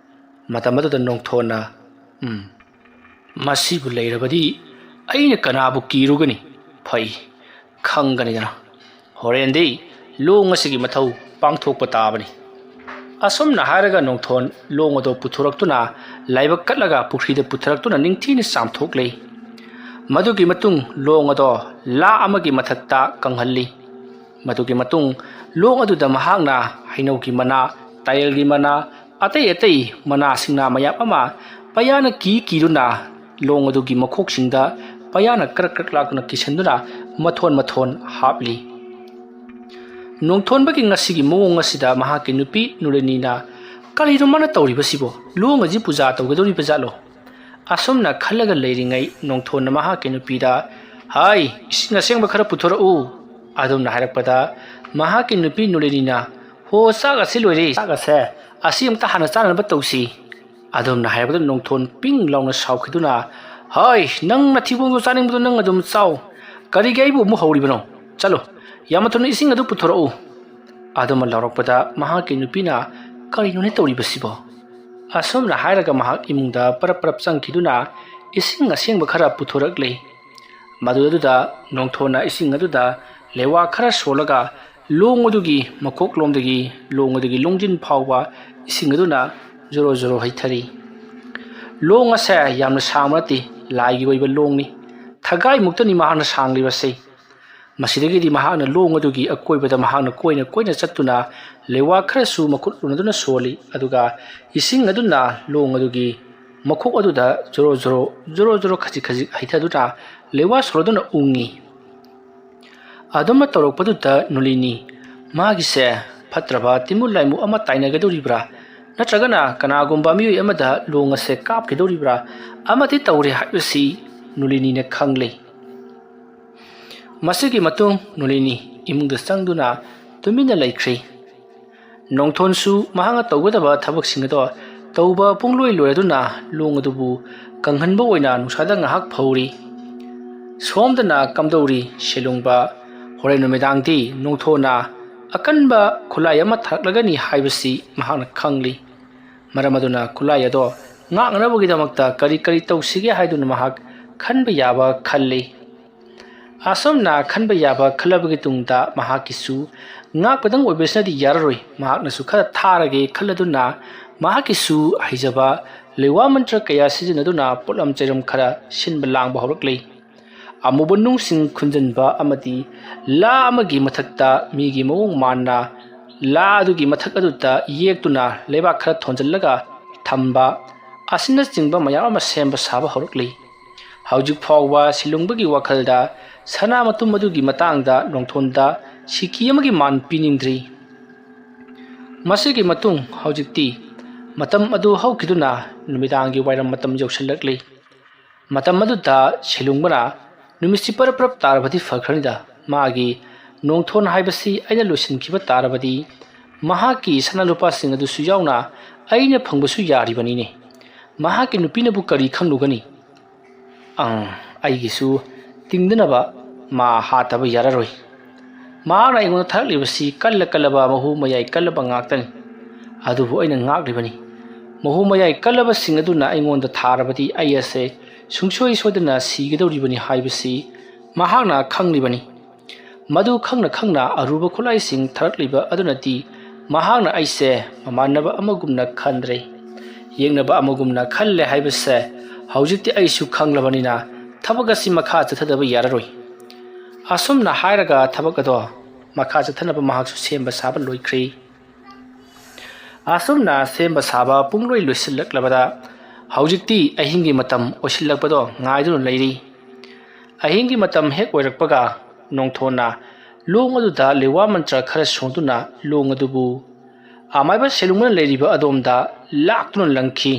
ꯃꯇꯝ ꯑꯗꯨꯗ ꯅꯣꯡꯊꯣꯟꯅ, "ꯎꯝ, ꯃꯁꯤꯕꯨ ꯂꯩꯔꯕꯗꯤ ꯑꯩꯅ ꯀꯅꯥꯕꯨ ꯀꯤꯔꯨꯒꯅꯤ? ꯐꯩ, ꯈꯪꯒꯅꯤꯗꯅ꯫ ꯍꯣꯔꯦꯟꯗꯤ ꯂꯣꯡ ꯑꯁꯤꯒꯤ ꯃꯊꯧ ꯄꯥꯡꯊꯣꯛꯄ ꯇꯥꯕꯅꯤ"꯫ ꯑꯁꯨꯝꯅ ꯍꯥꯏꯔꯒ ꯅꯣꯡꯊꯣꯟ ꯂꯣꯡ ꯑꯗꯨ ꯄꯨꯊꯣꯔꯛꯇꯨꯅ ꯂꯥꯏꯕꯛ ꯀꯠꯂꯒ ꯄꯨꯈ꯭ꯔꯤꯗ ꯄꯨꯊꯔꯛꯇꯨꯅ ꯅꯤꯡꯊꯤꯅ ꯆꯥꯝꯊꯣꯛꯂꯦ꯫ ꯃꯗꯨꯒꯤ ꯃꯇꯨꯡ ꯂꯣꯡ ꯑꯗꯣ ꯂꯥ ꯑꯃꯒꯤ ꯃꯊꯛꯇ ꯀꯪꯍꯜꯂꯤ꯫ ꯃꯗꯨꯒꯤ ꯃꯇꯨꯡ ꯂꯣꯡ ꯑꯗꯨꯗ ꯃꯍꯥꯛꯅ ꯍꯩꯅꯧꯒꯤ ꯃꯅꯥ, ꯇꯥꯏꯔꯦꯜꯒꯤ ꯃꯅꯥ, ꯑꯇꯩ ꯑꯇꯩ ꯃꯅꯥꯁꯤꯡꯅ ꯃꯌꯥꯝ ꯑꯃ ꯄꯌꯥꯅ ꯀꯤ ꯀꯤꯗꯨꯅ ꯂꯣꯡ ꯑꯗꯨꯒꯤ ꯃꯈꯣꯛꯁꯤꯡꯗ ꯄꯌꯥꯅ ꯀ꯭ꯔꯛ ꯀ꯭ꯔꯛ ꯂꯥꯛꯇꯨꯅ ꯀꯤꯁꯟꯗꯨꯅ ꯃꯊꯣꯟ ꯃꯊꯣꯟ ꯍꯥꯞꯂꯤ꯫ ꯅꯣꯡꯊꯣꯟꯕꯒꯤ ꯉꯁꯤꯒꯤ ꯃꯑꯣꯡ ꯑꯁꯤꯗ ꯃꯍꯥꯛꯀꯤ ꯅꯨꯄꯤ ꯅꯨꯔꯤꯅꯤꯅ, "ꯀꯔꯤꯅꯣ ꯃꯥꯅ ꯇꯧꯔꯤꯕꯁꯤꯕꯣ? ꯂꯣꯡ ꯑꯁꯤ ꯄꯨꯖꯥ ꯇꯧꯒꯗꯧꯔꯤꯕ ꯖꯥꯠꯂꯣ?" ꯑꯁꯨꯝꯅ ꯈꯜꯂꯒ ꯂꯩꯔꯤꯉꯩ ꯅꯣꯡꯊꯣꯟꯅ ꯃꯍꯥꯛꯀꯤ ꯅꯨꯄꯤꯗ, "ꯍꯥꯏ, ꯏꯁꯤꯡ ꯑꯁꯦꯡꯕ ꯈꯔ ꯄꯨꯊꯣꯔꯛꯎ" ꯑꯗꯨꯝꯅ ꯍꯥꯏꯔꯛꯄꯗ ꯃꯍꯥꯛꯀꯤ ꯅꯨꯄꯤ ꯅꯨꯔꯤꯅꯤꯅ, "ꯍꯣ, ꯆꯥꯛ ꯑꯁꯤ ꯂꯣꯏꯔꯦ, ꯆꯥꯛ ꯑꯁꯦ ꯑꯁꯤ ꯑꯝꯇ ꯍꯥꯟꯅ ꯆꯥꯅꯅꯕ ꯇꯧꯁꯤ" ꯑꯗꯨꯝꯅ ꯍꯥꯏꯔꯛꯄꯗ ꯅꯣꯡꯊꯣꯟ ꯄꯤꯡ ꯂꯥꯎꯅ ꯁꯥꯎꯈꯤꯗꯨꯅ, "ꯍꯥꯏ, ꯅꯪ ꯅꯊꯤꯕꯣꯡꯗꯣ ꯆꯥꯅꯤꯡꯕꯗꯣ ꯅꯪ ꯑꯗꯨꯝ ꯆꯥꯎ, ꯀꯔꯤꯒꯤ ꯑꯩꯕꯨ ꯑꯃꯨꯛ ꯍꯧꯔꯤꯕꯅꯣ? ꯆꯠꯂꯣ, ꯌꯥꯝꯅ ꯊꯨꯅ ꯏꯁꯤꯡ ꯑꯗꯨ ꯄꯨꯊꯣꯔꯛꯎ" ꯑꯗꯨꯃ ꯂꯥꯎꯔꯛꯄꯗ ꯃꯍꯥꯛꯀꯤ ꯅꯨꯄꯤꯅ, "ꯀꯔꯤꯅꯣꯅꯦ ꯇꯧꯔꯤꯕꯁꯤꯕꯣ?" ꯑꯁꯨꯝꯅ ꯍꯥꯏꯔꯒ ꯃꯍꯥꯛ ꯏꯃꯨꯡꯗ ꯄꯔꯞ ꯄꯔꯞ ꯆꯪꯈꯤꯗꯨꯅ ꯏꯁꯤꯡ ꯑꯁꯦꯡꯕ ꯈꯔ ꯄꯨꯊꯣꯔꯛꯂꯦ꯫ ꯃꯗꯨꯗꯨꯗ ꯅꯣꯡꯊꯣꯟꯅ ꯏꯁꯤꯡ ꯑꯗꯨꯗ ꯂꯩꯋꯥ ꯈꯔ ꯁꯣꯜꯂꯒ ꯂꯣꯡ ꯑꯗꯨꯒꯤ ꯃꯀꯣꯛꯂꯣꯝꯗꯒꯤ ꯂꯣꯡ ꯑꯗꯨꯒꯤ ꯂꯣꯡꯖꯤꯟ ꯐꯥꯎꯕ ꯏꯁꯤꯡ ꯑꯗꯨꯅ ꯖꯣꯔꯣ ꯖꯣꯔꯣ ꯍꯩꯊꯔꯤ꯫ ꯂꯣꯡ ꯑꯁꯦ ꯌꯥꯝꯅ ꯁꯥꯡꯕ ꯅꯠꯇꯦ, ꯂꯥꯏꯒꯤ ꯑꯣꯏꯕ ꯂꯣꯡꯅꯤ꯫ ꯊꯒꯥꯏꯃꯨꯛꯇꯅꯤ ꯃꯍꯥꯛꯅ ꯁꯥꯡꯂꯤꯕꯁꯤ꯫ ꯃꯁꯤꯗꯒꯤꯗꯤ ꯃꯍꯥꯛꯅ ꯂꯣꯡ ꯑꯗꯨꯒꯤ ꯑꯀꯣꯏꯕꯗ ꯃꯍꯥꯛꯅ ꯀꯣꯏꯅ ꯀꯣꯏꯅ ꯆꯠꯇꯨꯅ ꯂꯩꯋꯥ ꯈꯔꯁꯨ ꯃꯈꯨꯠ ꯎꯅꯗꯨꯅ ꯁꯣꯜꯂꯤ, ꯑꯗꯨꯒ ꯏꯁꯤꯡ ꯑꯗꯨꯅ ꯂꯣꯡ ꯑꯗꯨꯒꯤ ꯃꯈꯣꯛ ꯑꯗꯨꯗ ꯖꯣꯔꯣ ꯖꯣꯔꯣ, ꯖꯣꯔꯣ ꯖꯣꯔꯣ ꯈꯖꯤꯛ ꯈꯖꯤꯛ ꯍꯩꯊꯗꯨꯅ ꯂꯩꯋꯥ ꯁꯣꯜꯂꯗꯨꯅ ꯎꯪꯉꯤ꯫ ꯑꯗꯨꯝꯅ ꯇꯧꯔꯛꯄꯗꯨꯗ ꯅꯨꯂꯤꯅꯤ, ꯃꯥꯒꯤꯁꯦ ꯐꯠꯇ꯭ꯔꯕ ꯇꯤꯟꯃꯨ ꯂꯥꯏꯃꯨ ꯑꯃ ꯇꯥꯏꯅꯒꯗꯧꯔꯤꯕ꯭ꯔꯥ, ꯅꯠꯇ꯭ꯔꯒꯅ ꯀꯅꯥꯒꯨꯝꯕ ꯃꯤꯑꯣꯏ ꯑꯃꯗ ꯂꯣꯡ ꯑꯁꯦ ꯀꯥꯞꯈꯤꯗꯧꯔꯤꯕ꯭ꯔꯥ ꯑꯃꯗꯤ ꯇꯧꯔꯦ ꯍꯥꯏꯕꯁꯤ ꯅꯨꯂꯤꯅꯤꯅ ꯈꯪꯂꯦ꯫ ꯃꯁꯤꯒꯤ ꯃꯇꯨꯡ ꯅꯨꯂꯤꯅꯤ ꯏꯃꯨꯡꯗ ꯆꯪꯗꯨꯅ ꯇꯨꯃꯤꯟꯅ ꯂꯩꯈ꯭ꯔꯦ꯫ ꯅꯣꯡꯊꯣꯟꯁꯨ ꯃꯍꯥꯛꯅ ꯇꯧꯒꯗꯕ ꯊꯕꯛꯁꯤꯡ ꯑꯗꯣ ꯇꯧꯕ ꯄꯨꯡꯂꯣꯏ ꯂꯣꯏꯔꯗꯨꯅ ꯂꯣꯡ ꯑꯗꯨꯕꯨ ꯀꯪꯍꯟꯕ ꯑꯣꯏꯅ ꯅꯨꯡꯁꯥꯗ ꯉꯥꯏꯍꯥꯛ ꯐꯧꯔꯤ꯫ ꯁꯣꯝꯗꯅ ꯀꯝꯗꯧꯔꯤ ꯁꯦꯂꯨꯡꯕ? ꯍꯣꯔꯦꯟ ꯅꯨꯃꯤꯗꯥꯡꯗꯤ ꯅꯣꯡꯊꯣꯟꯅ ꯑꯀꯟꯕ ꯈꯨꯠꯂꯥꯏ ꯑꯃ ꯊꯥꯔꯛꯂꯒꯅꯤ ꯍꯥꯏꯕꯁꯤ ꯃꯍꯥꯛꯅ ꯈꯪꯂꯤ꯫ ꯃꯔꯝ ꯑꯗꯨꯅ ꯈꯨꯠꯂꯥꯏ ꯑꯗꯣ ꯉꯥꯛꯅꯅꯕꯒꯤꯗꯃꯛꯇ ꯀꯔꯤ ꯀꯔꯤ ꯇꯧꯁꯤꯒꯦ ꯍꯥꯏꯗꯨꯅ ꯃꯍꯥꯛ ꯈꯟꯕ ꯌꯥꯕ ꯈꯜꯂꯤ꯫ ꯑꯁꯨꯝꯅ ꯈꯟꯕ ꯌꯥꯕ ꯈꯜꯂꯕꯒꯤ ꯇꯨꯡꯗ ꯃꯍꯥꯛꯀꯤꯁꯨ ꯉꯥꯛꯄꯗꯪ ꯑꯣꯏꯕꯁꯤꯅꯗꯤ ꯌꯥꯔꯔꯣꯏ, ꯃꯍꯥꯛꯅꯁꯨ ꯈꯔ ꯊꯥꯔꯒꯦ ꯈꯜꯂꯗꯨꯅ ꯃꯍꯥꯛꯀꯤꯁꯨ ꯍꯩꯖꯕ ꯂꯩꯋꯥ ꯃꯟꯇ꯭ꯔ ꯀꯌꯥ ꯁꯤꯖꯤꯟꯅꯗꯨꯅ ꯄꯣꯠꯂꯝ ꯆꯩꯔꯝ ꯈꯔ ꯁꯤꯟꯕ ꯂꯥꯡꯕ ꯍꯧꯔꯛꯂꯤ꯫ ꯑꯃꯨꯕ ꯅꯨꯡꯁꯤꯡ ꯈꯨꯟꯖꯤꯟꯕ ꯑꯃꯗꯤ ꯂꯥ ꯑꯃꯒꯤ ꯃꯊꯛꯇ ꯃꯤꯒꯤ ꯃꯑꯣꯡ ꯃꯥꯟꯅ ꯂꯥ ꯑꯗꯨꯒꯤ ꯃꯊꯛ ꯑꯗꯨꯗ ꯌꯦꯛꯇꯨꯅ ꯂꯩꯕꯥꯛ ꯈꯔ ꯊꯣꯟꯖꯤꯜꯂꯒ ꯊꯝꯕ ꯑꯁꯤꯅꯆꯤꯡꯕ ꯃꯌꯥꯝ ꯑꯃ ꯁꯦꯝꯕ ꯁꯥꯕ ꯍꯧꯔꯛꯂꯤ꯫ ꯍꯧꯖꯤꯛ ꯐꯥꯎꯕ ꯁꯤꯂꯨꯡꯕꯒꯤ ꯋꯥꯈꯜꯗ ꯁꯅꯥ ꯃꯇꯨꯝ ꯑꯗꯨꯒꯤ ꯃꯇꯥꯡꯗ ꯅꯣꯡꯊꯣꯟꯗ ꯁꯤꯀꯤ ꯑꯃꯒꯤ ꯃꯥꯟ ꯄꯤꯅꯤꯡꯗ꯭ꯔꯤ꯫ ꯃꯁꯤꯒꯤ ꯃꯇꯨꯡ ꯍꯧꯖꯤꯛꯇꯤ ꯃꯇꯝ ꯑꯗꯨ ꯍꯧꯈꯤꯗꯨꯅ ꯅꯨꯃꯤꯗꯥꯡꯒꯤ ꯋꯥꯏꯔꯝ ꯃꯇꯝ ꯌꯧꯁꯤꯜꯂꯛꯂꯤ꯫ ꯃꯇꯝ ꯑꯗꯨꯗ ꯁꯤꯂꯨꯡꯕꯅ ꯅꯨꯃꯤꯠꯁꯤ ꯄꯔꯞ ꯄꯔꯞ ꯇꯥꯔꯕꯗꯤ ꯐꯈ꯭ꯔꯅꯤꯗ, ꯃꯥꯒꯤ ꯅꯣꯡꯊꯣꯟ ꯍꯥꯏꯕꯁꯤ ꯑꯩꯅ ꯂꯣꯏꯁꯤꯟꯈꯤꯕ ꯇꯥꯔꯕꯗꯤ ꯃꯍꯥꯛꯀꯤ ꯁꯅꯥ ꯂꯨꯄꯥꯁꯤꯡ ꯑꯗꯨꯁꯨ ꯌꯥꯎꯅ ꯑꯩꯅ ꯐꯪꯕꯁꯨ ꯌꯥꯔꯤꯕꯅꯤꯅꯦ꯫ ꯃꯍꯥꯛꯀꯤ ꯅꯨꯄꯤꯅꯕꯨ ꯀꯔꯤ ꯈꯪꯂꯨꯒꯅꯤ? ꯑꯪ, ꯑꯩꯒꯤꯁꯨ ꯇꯤꯡꯗꯅꯕ ꯃꯥ ꯍꯥꯠꯇꯕ ꯌꯥꯔꯔꯣꯏ꯫ ꯃꯍꯥꯛꯅ ꯑꯩꯉꯣꯟꯗ ꯊꯥꯔꯛꯂꯤꯕꯁꯤ ꯀꯜꯂ ꯀꯜꯂꯕ ꯃꯍꯨ ꯃꯌꯥꯏ ꯀꯜꯂꯕ ꯉꯥꯛꯇꯅꯤ꯫ ꯑꯗꯨꯕꯨ ꯑꯩꯅ ꯉꯥꯛꯂꯤꯕꯅꯤ꯫ ꯃꯍꯨ ꯃꯌꯥꯏ ꯀꯜꯂꯕꯁꯤꯡ ꯑꯗꯨꯅ ꯑꯩꯉꯣꯟꯗ ꯊꯥꯔꯕꯗꯤ ꯑꯩ ꯑꯁꯦ ꯁꯨꯡꯁꯣꯏ ꯁꯣꯏꯗꯅ ꯁꯤꯒꯗꯧꯔꯤꯕꯅꯤ ꯍꯥꯏꯕꯁꯤ ꯃꯍꯥꯛꯅ ꯈꯪꯂꯤꯕꯅꯤ꯫ ꯃꯗꯨ ꯈꯪꯅ ꯈꯪꯅ ꯑꯔꯨꯕ ꯈꯨꯠꯂꯥꯏꯁꯤꯡ ꯊꯥꯔꯛꯂꯤꯕ ꯑꯗꯨꯅꯗꯤ ꯃꯍꯥꯛꯅ ꯑꯩꯁꯦ ꯃꯃꯥꯟꯅꯕ ꯑꯃꯒꯨꯝꯅ ꯈꯟꯗ꯭ꯔꯦ꯫ ꯌꯦꯛꯅꯕ ꯑꯃꯒꯨꯝꯅ ꯈꯜꯂꯦ ꯍꯥꯏꯕꯁꯦ ꯍꯧꯖꯤꯛꯇꯤ ꯑꯩꯁꯨ ꯈꯪꯂꯕꯅꯤꯅ ꯊꯕꯛ ꯑꯁꯤ ꯃꯈꯥ ꯆꯠꯊꯗꯕ ꯌꯥꯔꯔꯣꯏ꯫ ꯑꯁꯨꯝꯅ ꯍꯥꯏꯔꯒ ꯊꯕꯛ ꯑꯗꯣ ꯃꯈꯥ ꯆꯠꯊꯅꯕ ꯃꯍꯥꯛꯁꯨ ꯁꯦꯝꯕ ꯁꯥꯕ ꯂꯣꯏꯈ꯭ꯔꯦ꯫ ꯑꯁꯨꯝꯅ ꯁꯦꯝꯕ ꯁꯥꯕ ꯄꯨꯡꯂꯣꯏ ꯂꯣꯏꯁꯤꯜꯂꯛꯂꯕꯗ ꯍꯧꯖꯤꯛꯇꯤ ꯑꯍꯤꯡꯒꯤ ꯃꯇꯝ ꯑꯣꯏꯁꯤꯜꯂꯛꯄꯗꯣ ꯉꯥꯏꯗꯨꯅ ꯂꯩꯔꯤ꯫ ꯑꯍꯤꯡꯒꯤ ꯃꯇꯝ ꯍꯦꯛ ꯑꯣꯏꯔꯛꯄꯒ ꯅꯣꯡꯊꯣꯟꯅ ꯂꯣꯡ ꯑꯗꯨꯗ ꯂꯩꯋꯥ ꯃꯟꯇ꯭ꯔ ꯈꯔ ꯁꯣꯟꯗꯨꯅ ꯂꯣꯡ ꯑꯗꯨꯕꯨ ꯑꯃꯥꯏꯕ ꯁꯦꯂꯨꯡꯅ ꯂꯩꯔꯤꯕ ꯑꯗꯣꯝꯗ ꯂꯥꯛꯇꯨꯅ ꯂꯪꯈꯤ꯫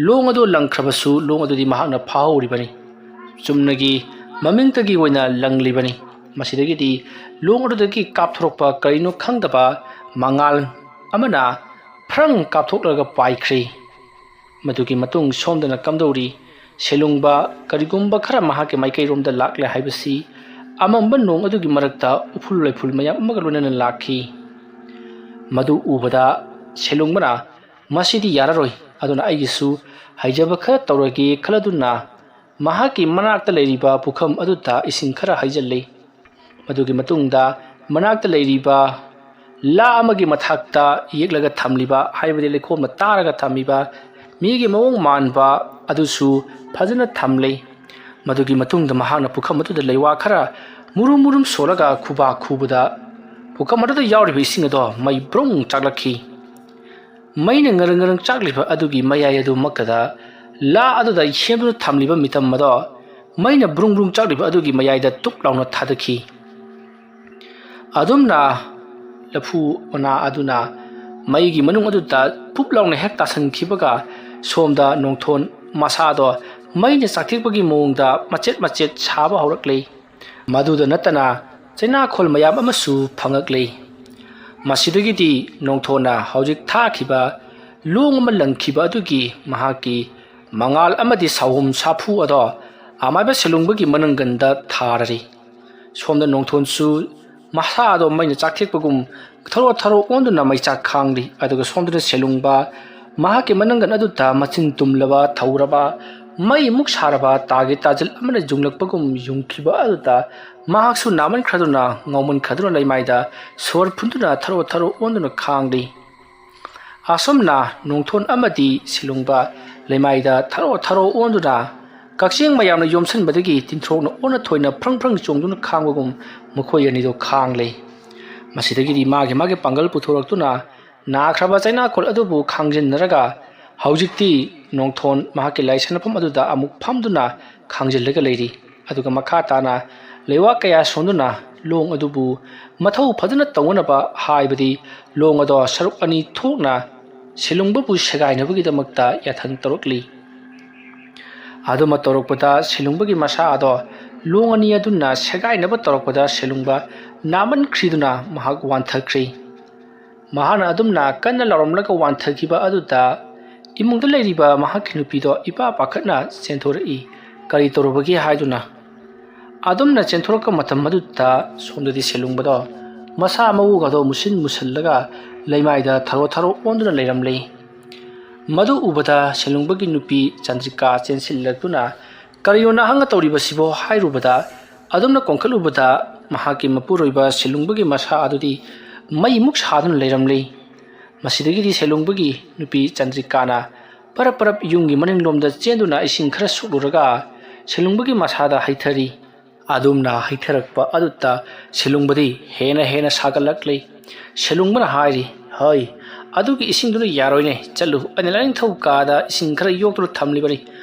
ꯂꯣꯡ ꯑꯗꯨ ꯂꯪꯈ꯭ꯔꯕꯁꯨ ꯂꯣꯡ ꯑꯗꯨꯗꯤ ꯃꯍꯥꯛꯅ ꯐꯥꯍꯧꯔꯤꯕꯅꯤ꯫ ꯆꯨꯝꯅꯒꯤ ꯃꯃꯤꯡꯇꯒꯤ ꯑꯣꯏꯅ ꯂꯪꯂꯤꯕꯅꯤ꯫ ꯃꯁꯤꯗꯒꯤꯗꯤ ꯂꯣꯡ ꯑꯗꯨꯗꯒꯤ ꯀꯥꯞꯊꯣꯔꯛꯄ ꯀꯔꯤꯅꯣ ꯈꯪꯗꯕ ꯃꯉꯥꯜ ꯑꯃꯅ ꯐ꯭ꯔꯪ ꯀꯥꯞꯊꯣꯛꯂꯒ ꯄꯥꯏꯈ꯭ꯔꯦ꯫ ꯃꯗꯨꯒꯤ ꯃꯇꯨꯡ ꯁꯣꯝꯗꯅ ꯀꯝꯗꯧꯔꯤ? ꯁꯦꯂꯨꯡꯕ ꯀꯔꯤꯒꯨꯝꯕ ꯈꯔ ꯃꯍꯥꯛꯀꯤ ꯃꯥꯏꯀꯩꯔꯣꯝꯗ ꯂꯥꯛꯂꯦ ꯍꯥꯏꯕꯁꯤ ꯑꯃꯝꯕ ꯅꯣꯡ ꯑꯗꯨꯒꯤ ꯃꯔꯛꯇ ꯎꯐꯨꯜ ꯂꯩꯐꯨꯜ ꯃꯌꯥꯝ ꯑꯃꯒ ꯂꯣꯏꯅꯅ ꯂꯥꯛꯈꯤ꯫ ꯃꯗꯨ ꯎꯕꯗ ꯁꯦꯂꯨꯡꯕꯅ "ꯃꯁꯤꯗꯤ ꯌꯥꯔꯔꯣꯏ, ꯑꯗꯨꯅ ꯑꯩꯒꯤꯁꯨ ꯍꯩꯖꯕ ꯈꯔ ꯇꯧꯔꯒꯦ" ꯈꯜꯂꯗꯨꯅ ꯃꯍꯥꯛꯀꯤ ꯃꯅꯥꯛꯇ ꯂꯩꯔꯤꯕ ꯄꯨꯈꯝ ꯑꯗꯨꯗ ꯏꯁꯤꯡ ꯈꯔ ꯍꯩꯖꯤꯜꯂꯤ꯫ ꯃꯗꯨꯒꯤ ꯃꯇꯨꯡꯗ ꯃꯅꯥꯛꯇ ꯂꯩꯔꯤꯕ ꯂꯥ ꯑꯃꯒꯤ ꯃꯊꯛꯇ ꯌꯦꯛꯂꯒ ꯊꯝꯂꯤꯕ, ꯍꯥꯏꯕꯗꯤ ꯂꯩꯈꯣꯝꯅ ꯇꯥꯔꯒ ꯊꯝꯃꯤꯕ ꯃꯤꯒꯤ ꯃꯑꯣꯡ ꯃꯥꯟꯕ ꯑꯗꯨꯁꯨ ꯐꯖꯅ ꯊꯝꯂꯤ꯫ ꯃꯗꯨꯒꯤ ꯃꯇꯨꯡꯗ ꯃꯍꯥꯛꯅ ꯄꯨꯈꯝ ꯑꯗꯨꯗ ꯂꯩꯋꯥ ꯈꯔ ꯃꯨꯔꯨꯝ ꯃꯨꯔꯨꯝ ꯁꯣꯜꯂꯒ ꯈꯨꯕꯥꯛ ꯈꯨꯕꯗ ꯄꯨꯈꯝ ꯑꯗꯨꯗ ꯌꯥꯎꯔꯤꯕ ꯏꯁꯤꯡ ꯑꯗꯣ ꯃꯩ ꯕ꯭ꯔꯨꯡ ꯆꯥꯛꯂꯛꯈꯤ꯫ ꯃꯩꯅ ꯉꯔꯪ ꯉꯔꯪ ꯆꯥꯛꯂꯤꯕ ꯑꯗꯨꯒꯤ ꯃꯌꯥꯏ ꯑꯗꯨꯃꯛꯇꯗ ꯂꯥ ꯑꯗꯨꯗ ꯁꯦꯝꯗꯨꯅ ꯊꯝꯂꯤꯕ ꯃꯤꯇꯝ ꯑꯗꯣ ꯃꯩꯅ ꯕ꯭ꯔꯨꯡ ꯕ꯭ꯔꯨꯡ ꯆꯥꯛꯂꯤꯕ ꯑꯗꯨꯒꯤ ꯃꯌꯥꯏꯗ ꯇꯨꯞ ꯂꯥꯎꯅ ꯊꯥꯗꯈꯤ꯫ ꯑꯗꯨꯝꯅ ꯂꯐꯨ ꯃꯅꯥ ꯑꯗꯨꯅ ꯃꯩꯒꯤ ꯃꯅꯨꯡ ꯑꯗꯨꯗ ꯄꯨꯞ ꯂꯥꯎꯅ ꯍꯦꯛ ꯇꯥꯁꯟꯈꯤꯕꯒ ꯁꯣꯝꯗ ꯅꯣꯡꯊꯣꯟ ꯃꯁꯥꯗꯣ ꯃꯩꯅ ꯆꯥꯛꯊꯦꯛꯄꯒꯤ ꯃꯑꯣꯡꯗ ꯃꯆꯦꯠ ꯃꯆꯦꯠ ꯁꯥꯕ ꯍꯧꯔꯛꯂꯤ꯫ ꯃꯗꯨꯗ ꯅꯠꯇꯅ ꯆꯩꯅꯥꯈꯣꯜ ꯃꯌꯥꯝ ꯑꯃꯁꯨ ꯐꯪꯉꯛꯂꯤ꯫ ꯃꯁꯤꯗꯒꯤꯗꯤ ꯅꯣꯡꯊꯣꯟꯅ ꯍꯧꯖꯤꯛ ꯊꯥꯈꯤꯕ ꯂꯣꯡ ꯑꯃ ꯂꯪꯈꯤꯕ ꯑꯗꯨꯒꯤ ꯃꯍꯥꯛꯀꯤ ꯃꯉꯥꯜ ꯑꯃꯗꯤ ꯁꯥꯍꯨꯝ ꯁꯥꯐꯨ ꯑꯗꯣ ꯑꯃꯥꯏꯕ ꯁꯦꯂꯨꯡꯕꯒꯤ ꯃꯅꯪꯒꯟꯗ ꯊꯥꯔꯔꯤ꯫ ꯁꯣꯝꯗ ꯅꯣꯡꯊꯣꯟꯁꯨ ꯃꯁꯥ ꯑꯗꯣ ꯃꯩꯅ ꯆꯥꯛꯊꯦꯛꯄꯒꯨꯝ ꯊꯔꯣ ꯊꯔꯣ ꯑꯣꯟꯗꯨꯅ ꯃꯩꯆꯥꯛ ꯈꯥꯡꯂꯤ꯫ ꯑꯗꯨꯒ ꯁꯣꯝꯗꯅ ꯁꯦꯂꯨꯡꯕ ꯃꯍꯥꯛꯀꯤ ꯃꯅꯪꯒꯟ ꯑꯗꯨꯗ ꯃꯆꯤꯟ ꯇꯨꯝꯂꯕ, ꯊꯧꯔꯕ, ꯃꯩꯃꯨꯛ ꯁꯥꯔꯕ ꯇꯥꯒꯦ ꯇꯥꯖꯤꯜ ꯑꯃꯅ ꯌꯨꯡꯂꯛꯄꯒꯨꯝ ꯌꯨꯡꯈꯤꯕ ꯑꯗꯨꯗ ꯃꯍꯥꯛꯁꯨ ꯅꯥꯃꯟꯈ꯭ꯔꯗꯨꯅ, ꯉꯥꯎꯃꯟꯈ꯭ꯔꯗꯨꯅ ꯂꯩꯃꯥꯏꯗ ꯁꯣꯔ ꯐꯨꯟꯗꯨꯅ ꯊꯔꯣ ꯊꯔꯣ ꯑꯣꯟꯗꯨꯅ ꯈꯥꯡꯂꯤ꯫ ꯑꯁꯨꯝꯅ ꯅꯣꯡꯊꯣꯟ ꯑꯃꯗꯤ ꯁꯤꯂꯨꯡꯕ ꯂꯩꯃꯥꯏꯗ ꯊꯔꯣ ꯊꯔꯣ ꯑꯣꯟꯗꯨꯅ ꯀꯛꯆꯦꯡ ꯃꯌꯥꯝꯅ ꯌꯣꯝꯁꯤꯟꯕꯗꯒꯤ ꯇꯤꯟꯊ꯭ꯔꯣꯛꯅ ꯑꯣꯟꯅ ꯊꯣꯏꯅ ꯐ꯭ꯔꯪ ꯐ꯭ꯔꯪ ꯆꯣꯡꯗꯨꯅ ꯈꯥꯡꯕꯒꯨꯝ ꯃꯈꯣꯏ ꯑꯅꯤꯗꯨ ꯈꯥꯡꯂꯦ꯫ ꯃꯁꯤꯗꯒꯤꯗꯤ ꯃꯥꯒꯤ ꯃꯥꯒꯤ ꯄꯥꯡꯒꯜ ꯄꯨꯊꯣꯔꯛꯇꯨꯅ ꯅꯥꯈ꯭ꯔꯕ ꯆꯩꯅꯥꯈꯣꯜ ꯑꯗꯨꯕꯨ ꯈꯥꯡꯖꯤꯟꯅꯔꯒ ꯍꯧꯖꯤꯛꯇꯤ ꯅꯣꯡꯊꯣꯟ ꯃꯍꯥꯛꯀꯤ ꯂꯥꯏꯁꯪ ꯃꯐꯝ ꯑꯗꯨꯗ ꯑꯃꯨꯛ ꯐꯝꯗꯨꯅ ꯈꯥꯡꯖꯤꯜꯂꯒ ꯂꯩꯔꯤ꯫ ꯑꯗꯨꯒ ꯃꯈꯥ ꯇꯥꯅ ꯂꯩꯋꯥ ꯀꯌꯥ ꯁꯣꯟꯗꯨꯅ ꯂꯣꯡ ꯑꯗꯨꯕꯨ ꯃꯊꯧ ꯐꯖꯅ ꯇꯧꯅꯅꯕ, ꯍꯥꯏꯕꯗꯤ ꯂꯣꯡ ꯑꯗꯣ ꯁꯔꯨꯛ ꯑꯅꯤ ꯊꯣꯛꯅ ꯁꯤꯂꯨꯡꯕꯕꯨ ꯁꯦꯒꯥꯏꯅꯕꯒꯤꯗꯃꯛꯇ ꯌꯥꯊꯪ ꯇꯧꯔꯛꯂꯤ꯫ ꯑꯗꯨꯃ ꯇꯧꯔꯛꯄꯗ ꯁꯤꯂꯨꯡꯕꯒꯤ ꯃꯁꯥ ꯑꯗꯣ ꯂꯣꯡ ꯑꯅꯤ ꯑꯗꯨꯅ ꯁꯦꯒꯥꯏꯅꯕ ꯇꯧꯔꯛꯄꯗ ꯁꯦꯂꯨꯡꯕ ꯅꯥꯃꯟꯈ꯭ꯔꯤꯗꯨꯅ ꯃꯍꯥꯛ ꯋꯥꯟꯊꯈ꯭ꯔꯤ꯫ ꯃꯍꯥꯛꯅ ꯑꯗꯨꯝꯅ ꯀꯟꯅ ꯂꯥꯎꯔꯝꯂꯒ ꯋꯥꯟꯊꯈꯤꯕ ꯑꯗꯨꯗ ꯏꯃꯨꯡꯗ ꯂꯩꯔꯤꯕ ꯃꯍꯥꯛꯀꯤ ꯅꯨꯄꯤꯗꯣ ꯏꯄꯥ ꯄꯥꯈꯠꯅ ꯆꯦꯟꯊꯣꯔꯛꯏ꯫ ꯀꯔꯤ ꯇꯧꯔꯨꯕꯒꯦ ꯍꯥꯏꯗꯨꯅ꯫ ꯑꯗꯨꯝꯅ ꯆꯦꯟꯊꯣꯔꯛꯄ ꯃꯇꯝ ꯑꯗꯨꯗ ꯁꯣꯝꯗꯗꯤ ꯁꯦꯂꯨꯡꯕꯗꯣ ꯃꯁꯥ ꯃꯎꯒꯗꯣ ꯃꯨꯁꯤꯟ ꯃꯨꯁꯜꯂꯒ ꯂꯩꯃꯥꯏꯗ ꯊꯔꯣ ꯊꯔꯣ ꯑꯣꯟꯗꯨꯅ ꯂꯩꯔꯝꯂꯤ꯫ ꯃꯗꯨ ꯎꯕꯗ ꯁꯦꯂꯨꯡꯕꯒꯤ ꯅꯨꯄꯤ ꯆꯟꯗ꯭ꯔꯤꯀꯥ ꯆꯦꯟꯁꯤꯜꯂꯛꯇꯨꯅ, "ꯀꯔꯤꯅꯣ ꯅꯍꯥꯛꯅ ꯇꯧꯔꯤꯕꯁꯤꯕꯣ?" ꯍꯥꯏꯔꯨꯕꯗ, ꯑꯗꯨꯝꯅ ꯀꯣꯟꯈꯠꯂꯨꯕꯗ ꯃꯍꯥꯛꯀꯤ ꯃꯄꯨꯔꯣꯏꯕ ꯁꯦꯂꯨꯡꯕꯒꯤ ꯃꯁꯥ ꯑꯗꯨꯗꯤ ꯃꯩꯃꯨꯛ ꯁꯥꯗꯨꯅ ꯂꯩꯔꯝꯂꯤ꯫ ꯃꯁꯤꯗꯒꯤꯗꯤ ꯁꯦꯂꯨꯡꯕꯒꯤ ꯅꯨꯄꯤ ꯆꯟꯗ꯭ꯔꯤꯀꯥꯅ ꯄꯔꯞ ꯄꯔꯞ ꯌꯨꯝꯒꯤ ꯃꯅꯤꯡꯂꯣꯝꯗ ꯆꯦꯟꯗꯨꯅ ꯏꯁꯤꯡ ꯈꯔ ꯁꯣꯛꯂꯨꯔꯒ ꯁꯦꯂꯨꯡꯕꯒꯤ ꯃꯁꯥꯗ ꯍꯩꯊꯔꯤ꯫ ꯑꯗꯨꯝꯅ ꯍꯩꯊꯔꯛꯄ ꯑꯗꯨꯗ ꯁꯦꯂꯨꯡꯕꯗꯤ ꯍꯦꯟꯅ ꯍꯦꯟꯅ ꯁꯥꯒꯠꯂꯛꯂꯤ꯫ ꯁꯦꯂꯨꯡꯕꯅ ꯍꯥꯏꯔꯤ, "ꯍꯩ, ꯑꯗꯨꯒꯤ ꯏꯁꯤꯡꯗꯨꯅ ꯌꯥꯔꯣꯏꯅꯦ, ꯆꯠꯂꯨ, ꯑꯩꯅ ꯂꯥꯏꯅꯤꯡꯊꯧ ꯀꯥꯗ ꯏꯁꯤꯡ ꯈꯔ ꯌꯣꯛꯇꯨꯅ ꯊꯝꯂꯤꯕꯅꯤ,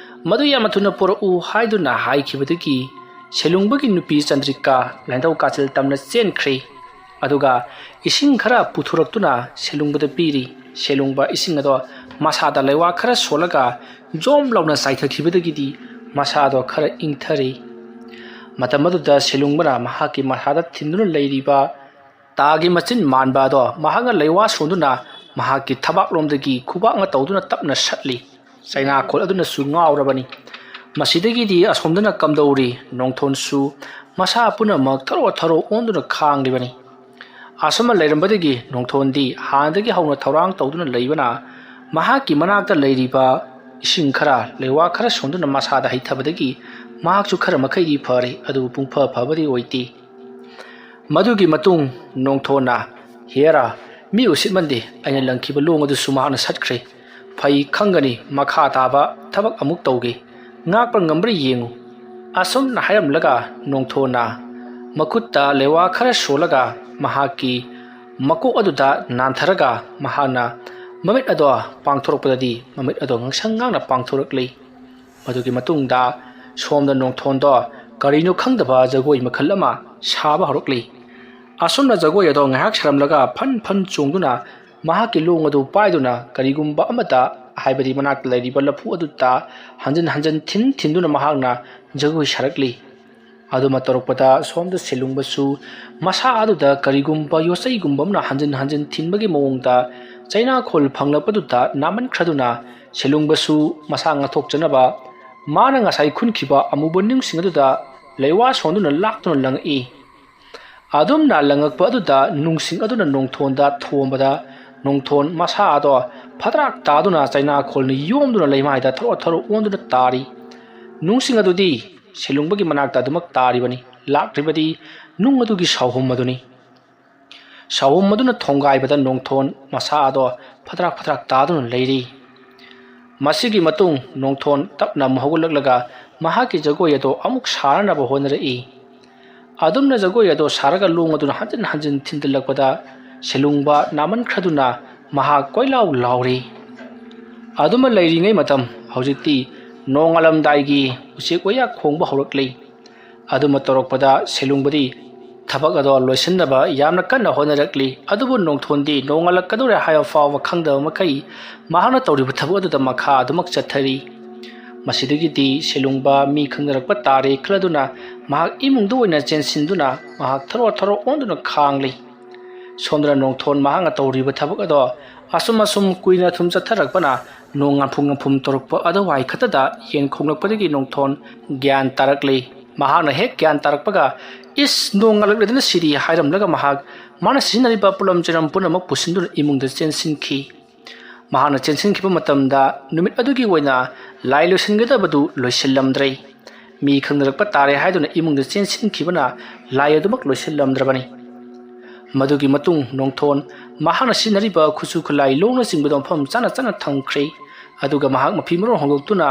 ꯃꯗꯨ ꯌꯥꯝꯅ ꯊꯨꯅ ꯄꯨꯔꯛꯎ" ꯍꯥꯏꯗꯨꯅ ꯍꯥꯏꯈꯤꯕꯗꯒꯤ ꯁꯦꯂꯨꯡꯕꯒꯤ ꯅꯨꯄꯤ ꯆꯟꯗ꯭ꯔꯤꯀꯥ ꯂꯥꯏꯅꯤꯡꯊꯧ ꯀꯥꯆꯤꯜ ꯇꯝꯅ ꯆꯦꯟꯈ꯭ꯔꯤ꯫ ꯑꯗꯨꯒ ꯏꯁꯤꯡ ꯈꯔ ꯄꯨꯊꯣꯔꯛꯇꯨꯅ ꯁꯦꯂꯨꯡꯕꯗ ꯄꯤꯔꯤ꯫ ꯁꯦꯂꯨꯡꯕ ꯏꯁꯤꯡ ꯑꯗꯣ ꯃꯁꯥꯗ ꯂꯩꯋꯥ ꯈꯔ ꯁꯣꯜꯂꯒ ꯖꯣꯝ ꯂꯥꯎꯅ ꯆꯥꯏꯊꯈꯤꯕꯗꯒꯤꯗꯤ ꯃꯁꯥꯗꯣ ꯈꯔ ꯏꯪꯊꯔꯦ꯫ ꯃꯇꯝ ꯑꯗꯨꯗ ꯁꯦꯂꯨꯡꯕꯅ ꯃꯍꯥꯛꯀꯤ ꯃꯁꯥꯗ ꯊꯤꯟꯗꯨꯅ ꯂꯩꯔꯤꯕ ꯇꯥꯒꯤ ꯃꯆꯤꯟ ꯃꯥꯟꯕ ꯑꯗꯣ ꯃꯍꯥꯛꯅ ꯂꯩꯋꯥ ꯁꯣꯟꯗꯨꯅ ꯃꯍꯥꯛꯀꯤ ꯊꯕꯥꯛꯂꯣꯝꯗꯒꯤ ꯈꯨꯕꯥꯛꯅ ꯇꯧꯗꯨꯅ ꯇꯞꯅ ꯁꯠꯂꯤ꯫ ꯆꯩꯅꯥꯈꯣꯜ ꯑꯗꯨꯅꯁꯨ ꯉꯥꯎꯔꯕꯅꯤ꯫ ꯃꯁꯤꯗꯒꯤꯗꯤ ꯑꯁꯣꯝꯗꯅ ꯀꯝꯗꯧꯔꯤ? ꯅꯣꯡꯊꯣꯟꯁꯨ ꯃꯁꯥ ꯄꯨꯝꯅꯃꯛ ꯊꯔꯣ ꯊꯔꯣ ꯑꯣꯟꯗꯨꯅ ꯈꯥꯡꯂꯤꯕꯅꯤ꯫ ꯑꯁꯨꯝꯅ ꯂꯩꯔꯝꯕꯗꯒꯤ ꯅꯣꯡꯊꯣꯟꯗꯤ ꯍꯥꯟꯅꯗꯒꯤ ꯍꯧꯅ ꯊꯧꯔꯥꯡ ꯇꯧꯗꯨꯅ ꯂꯩꯕꯅ ꯃꯍꯥꯛꯀꯤ ꯃꯅꯥꯛꯇ ꯂꯩꯔꯤꯕ ꯏꯁꯤꯡ ꯈꯔ, ꯂꯩꯋꯥ ꯈꯔ ꯁꯣꯟꯗꯨꯅ ꯃꯁꯥꯗ ꯍꯩꯊꯕꯗꯒꯤ ꯃꯍꯥꯛꯁꯨ ꯈꯔ ꯃꯈꯩꯗꯤ ꯐꯔꯦ, ꯑꯗꯨꯕꯨ ꯄꯨꯡꯐ ꯐꯕꯗꯤ ꯑꯣꯏꯗꯦ꯫ ꯃꯗꯨꯒꯤ ꯃꯇꯨꯡ ꯅꯣꯡꯊꯣꯟꯅ, "ꯍꯦꯔꯥ, ꯃꯤ ꯎꯁꯤꯠꯃꯟꯗꯦ, ꯑꯩꯅ ꯂꯪꯈꯤꯕ ꯂꯣꯡ ꯑꯗꯨꯁꯨ ꯃꯍꯥꯛꯅ ꯁꯠꯈ꯭ꯔꯦ꯫ ꯐꯩ, ꯈꯪꯒꯅꯤ, ꯃꯈꯥ ꯇꯥꯕ ꯊꯕꯛ ꯑꯃꯨꯛ ꯇꯧꯒꯦ꯫ ꯉꯥꯛꯄ ꯉꯝꯕ꯭ꯔꯥ ꯌꯦꯡꯉꯨ"꯫ ꯑꯁꯨꯝꯅ ꯍꯥꯏꯔꯝꯂꯒ ꯅꯣꯡꯊꯣꯟꯅ ꯃꯈꯨꯠꯇ ꯂꯩꯋꯥ ꯈꯔ ꯁꯣꯜꯂꯒ ꯃꯍꯥꯛꯀꯤ ꯃꯀꯣꯛ ꯑꯗꯨꯗ ꯅꯥꯟꯊꯔꯒ ꯃꯍꯥꯛꯅ ꯃꯃꯤꯠ ꯑꯗꯣ ꯄꯥꯡꯊꯣꯔꯛꯄꯗꯗꯤ ꯃꯃꯤꯠ ꯑꯗꯣ ꯉꯥꯡꯁꯪ ꯉꯥꯡꯅ ꯄꯥꯡꯊꯣꯔꯛꯂꯤ꯫ ꯃꯗꯨꯒꯤ ꯃꯇꯨꯡꯗ ꯁꯣꯝꯗ ꯅꯣꯡꯊꯣꯟꯗꯣ ꯀꯔꯤꯅꯣ ꯈꯪꯗꯕ ꯖꯒꯣꯏ ꯃꯈꯜ ꯑꯃ ꯁꯥꯕ ꯍꯧꯔꯛꯂꯤ꯫ ꯑꯁꯨꯝꯅ ꯖꯒꯣꯏ ꯑꯗꯣ ꯉꯥꯏꯍꯥꯛ ꯁꯥꯔꯝꯂꯒ ꯐꯟ ꯐꯟ ꯆꯣꯡꯗꯨꯅ ꯃꯍꯥꯛꯀꯤ ꯂꯣꯡ ꯑꯗꯨ ꯄꯥꯏꯗꯨꯅ ꯀꯔꯤꯒꯨꯝꯕ ꯑꯃꯗ, ꯍꯥꯏꯕꯗꯤ ꯃꯅꯥꯛꯇ ꯂꯩꯔꯤꯕ ꯂꯐꯨ ꯑꯗꯨꯗ ꯍꯟꯖꯤꯟ ꯍꯟꯖꯤꯟ ꯊꯤꯟ ꯊꯤꯟꯗꯨꯅ ꯃꯍꯥꯛꯅ ꯖꯒꯣꯏ ꯁꯥꯔꯛꯂꯤ꯫ ꯑꯗꯨꯃ ꯇꯧꯔꯛꯄꯗ ꯁꯣꯝꯗ ꯁꯦꯂꯨꯡꯕꯁꯨ ꯃꯁꯥ ꯑꯗꯨꯗ ꯀꯔꯤꯒꯨꯝꯕ ꯌꯣꯠꯆꯩꯒꯨꯝꯕ ꯑꯃꯅ ꯍꯟꯖꯤꯟ ꯍꯟꯖꯤꯟ ꯊꯤꯟꯕꯒꯤ ꯃꯑꯣꯡꯗ ꯆꯩꯅꯥꯈꯣꯜ ꯐꯪꯂꯛꯄꯗꯨꯗ ꯅꯥꯃꯟꯈ꯭ꯔꯗꯨꯅ ꯁꯦꯂꯨꯡꯕꯁꯨ ꯃꯁꯥ ꯉꯥꯛꯊꯣꯛꯆꯅꯕ ꯃꯥꯅ ꯉꯁꯥꯏ ꯈꯨꯟꯈꯤꯕ ꯑꯃꯨꯕ ꯅꯨꯡꯁꯤꯡ ꯑꯗꯨꯗ ꯂꯩꯋꯥ ꯁꯣꯟꯗꯨꯅ ꯂꯥꯛꯇꯨꯅ ꯂꯪꯉꯛꯏ꯫ ꯑꯗꯨꯝꯅ ꯂꯪꯉꯛꯄ ꯑꯗꯨꯗ ꯅꯨꯡꯁꯤꯡ ꯑꯗꯨꯅ ꯅꯣꯡꯊꯣꯟꯗ ꯊꯣꯝꯕꯗ ꯅꯣꯡꯊꯣꯟ ꯃꯁꯥ ꯑꯗꯣ ꯐꯗ꯭ꯔꯥꯛ ꯇꯥꯗꯨꯅ ꯆꯩꯅꯥꯈꯣꯜꯅ ꯌꯣꯝꯗꯨꯅ ꯂꯩꯃꯥꯏꯗ ꯊꯔꯣ ꯊꯔꯣ ꯑꯣꯟꯗꯨꯅ ꯇꯥꯔꯤ꯫ ꯅꯨꯡꯁꯤꯡ ꯑꯗꯨꯗꯤ ꯁꯦꯂꯨꯡꯕꯒꯤ ꯃꯅꯥꯛꯇ ꯑꯗꯨꯃꯛ ꯇꯥꯔꯤꯕꯅꯤ꯫ ꯂꯥꯛꯂꯤꯕꯗꯤ ꯅꯨꯡ ꯑꯗꯨꯒꯤ ꯁꯥꯎꯍꯨꯝ ꯑꯗꯨꯅꯤ꯫ ꯁꯥꯎꯍꯨꯝ ꯑꯗꯨꯅ ꯊꯣꯡꯒꯥꯏꯕꯗ ꯅꯣꯡꯊꯣꯟ ꯃꯁꯥ ꯑꯗꯣ ꯐꯗ꯭ꯔꯥꯛ ꯐꯗ꯭ꯔꯥꯛ ꯇꯥꯗꯨꯅ ꯂꯩꯔꯤ꯫ ꯃꯁꯤꯒꯤ ꯃꯇꯨꯡ ꯅꯣꯡꯊꯣꯟ ꯇꯞꯅ ꯑꯃꯨꯛ ꯍꯧꯒꯠꯂꯛꯂꯒ ꯃꯍꯥꯛꯀꯤ ꯖꯒꯣꯏ ꯑꯗꯣ ꯑꯃꯨꯛ ꯁꯥꯅꯅꯕ ꯍꯣꯠꯅꯔꯛꯏ꯫ ꯑꯗꯨꯝꯅ ꯖꯒꯣꯏ ꯑꯗꯣ ꯁꯥꯔꯒ ꯂꯣꯡ ꯑꯗꯨꯅ ꯍꯟꯖꯤꯟ ꯍꯟꯖꯤꯟ ꯊꯤꯟꯗꯜꯂꯛꯄꯗ ꯁꯦꯂꯨꯡꯕ ꯅꯥꯃꯟꯈ꯭ꯔꯗꯨꯅ ꯃꯍꯥꯛ ꯀꯣꯏꯂꯥꯎ ꯂꯥꯎꯔꯤ꯫ ꯑꯗꯨꯃ ꯂꯩꯔꯤꯉꯩ ꯃꯇꯝ ꯍꯧꯖꯤꯛꯇꯤ ꯅꯣꯡꯉꯥꯜꯂꯝꯗꯥꯏꯒꯤ ꯎꯆꯦꯛ ꯋꯥꯌꯥ ꯈꯣꯡꯕ ꯍꯧꯔꯛꯂꯤ꯫ ꯑꯗꯨꯃ ꯇꯧꯔꯛꯄꯗ ꯁꯦꯂꯨꯡꯕꯗꯤ ꯊꯕꯛ ꯑꯗꯣ ꯂꯣꯏꯁꯤꯟꯅꯕ ꯌꯥꯝꯅ ꯀꯟꯅ ꯍꯣꯠꯅꯔꯛꯂꯤ꯫ ꯑꯗꯨꯕꯨ ꯅꯣꯡꯊꯣꯟꯗꯤ ꯅꯣꯡꯉꯥꯜꯂꯛꯀꯗꯧꯔꯦ ꯍꯥꯏꯕ ꯐꯥꯎꯕ ꯈꯪꯗꯕ ꯃꯈꯩ ꯃꯍꯥꯛꯅ ꯇꯧꯔꯤꯕ ꯊꯕꯛ ꯑꯗꯨꯗ ꯃꯈꯥ ꯑꯗꯨꯃꯛ ꯆꯠꯊꯔꯤ꯫ ꯃꯁꯤꯗꯒꯤꯗꯤ ꯁꯦꯂꯨꯡꯕ ꯃꯤ ꯈꯪꯅꯔꯛꯄ ꯇꯥꯔꯦ ꯈꯜꯂꯗꯨꯅ ꯃꯍꯥꯛ ꯏꯃꯨꯡꯗ ꯑꯣꯏꯅ ꯆꯦꯟꯁꯤꯟꯗꯨꯅ ꯃꯍꯥꯛ ꯊꯔꯣ ꯊꯔꯣ ꯑꯣꯟꯗꯨꯅ ꯈꯥꯡꯂꯤ꯫ ꯁꯣꯝꯗꯅ ꯅꯣꯡꯊꯣꯟ ꯃꯍꯥꯛꯅ ꯇꯧꯔꯤꯕ ꯊꯕꯛ ꯑꯗꯣ ꯑꯁꯨꯝ ꯑꯁꯨꯝ ꯀꯨꯏꯅ ꯊꯨꯝ ꯆꯠꯊꯔꯛꯄꯅ ꯅꯣꯡ ꯉꯥꯟꯐꯨꯝ ꯉꯥꯟꯐꯨꯝ ꯇꯧꯔꯛꯄ ꯑꯗꯨꯋꯥꯏ ꯈꯛꯇꯗ ꯌꯦꯟ ꯈꯣꯡꯂꯛꯄꯗꯒꯤ ꯅꯣꯡꯊꯣꯟ ꯒ꯭ꯌꯥꯟ ꯇꯥꯔꯛꯂꯤ꯫ ꯃꯍꯥꯛꯅ ꯍꯦꯛ ꯒ꯭ꯌꯥꯟ ꯇꯥꯔꯛꯄꯒ, "ꯏꯁ, ꯅꯣꯡ ꯉꯥꯜꯂꯛꯂꯦꯗꯅ ꯁꯤꯗꯤ" ꯍꯥꯏꯔꯝꯂꯒ ꯃꯍꯥꯛ ꯃꯥꯅ ꯁꯤꯖꯤꯟꯅꯔꯤꯕ ꯄꯣꯠꯂꯝ ꯆꯩꯔꯝ ꯄꯨꯝꯅꯃꯛ ꯄꯨꯁꯤꯟꯗꯨꯅ ꯏꯃꯨꯡꯗ ꯆꯦꯟꯁꯤꯟꯈꯤ꯫ ꯃꯍꯥꯛꯅ ꯆꯦꯟꯁꯤꯟꯈꯤꯕ ꯃꯇꯝꯗ ꯅꯨꯃꯤꯠ ꯑꯗꯨꯒꯤ ꯑꯣꯏꯅ ꯂꯥꯏ ꯂꯣꯏꯁꯤꯟꯒꯗꯕꯗꯨ ꯂꯣꯏꯁꯤꯜꯂꯝꯗ꯭ꯔꯦ꯫ ꯃꯤ ꯈꯪꯅꯔꯛꯄ ꯇꯥꯔꯦ ꯍꯥꯏꯗꯨꯅ ꯏꯃꯨꯡꯗ ꯆꯦꯟꯁꯤꯟꯈꯤꯕꯅ ꯂꯥꯏ ꯑꯗꯨꯃꯛ ꯂꯣꯏꯁꯤꯜꯂꯝꯗ꯭ꯔꯕꯅꯤ꯫ ꯃꯗꯨꯒꯤ ꯃꯇꯨꯡ ꯅꯣꯡꯊꯣꯟ ꯃꯍꯥꯛꯅ ꯁꯤꯖꯤꯟꯅꯔꯤꯕ ꯈꯨꯠꯁꯨ ꯈꯨꯠꯂꯥꯏ ꯂꯣꯡꯅꯆꯤꯡꯕꯗꯨ ꯃꯐꯝ ꯆꯥꯅ ꯆꯥꯅ ꯊꯝꯈ꯭ꯔꯦ꯫ ꯑꯗꯨꯒ ꯃꯍꯥꯛ ꯃꯐꯤ ꯃꯔꯣꯟ ꯍꯣꯡꯗꯣꯛꯇꯨꯅ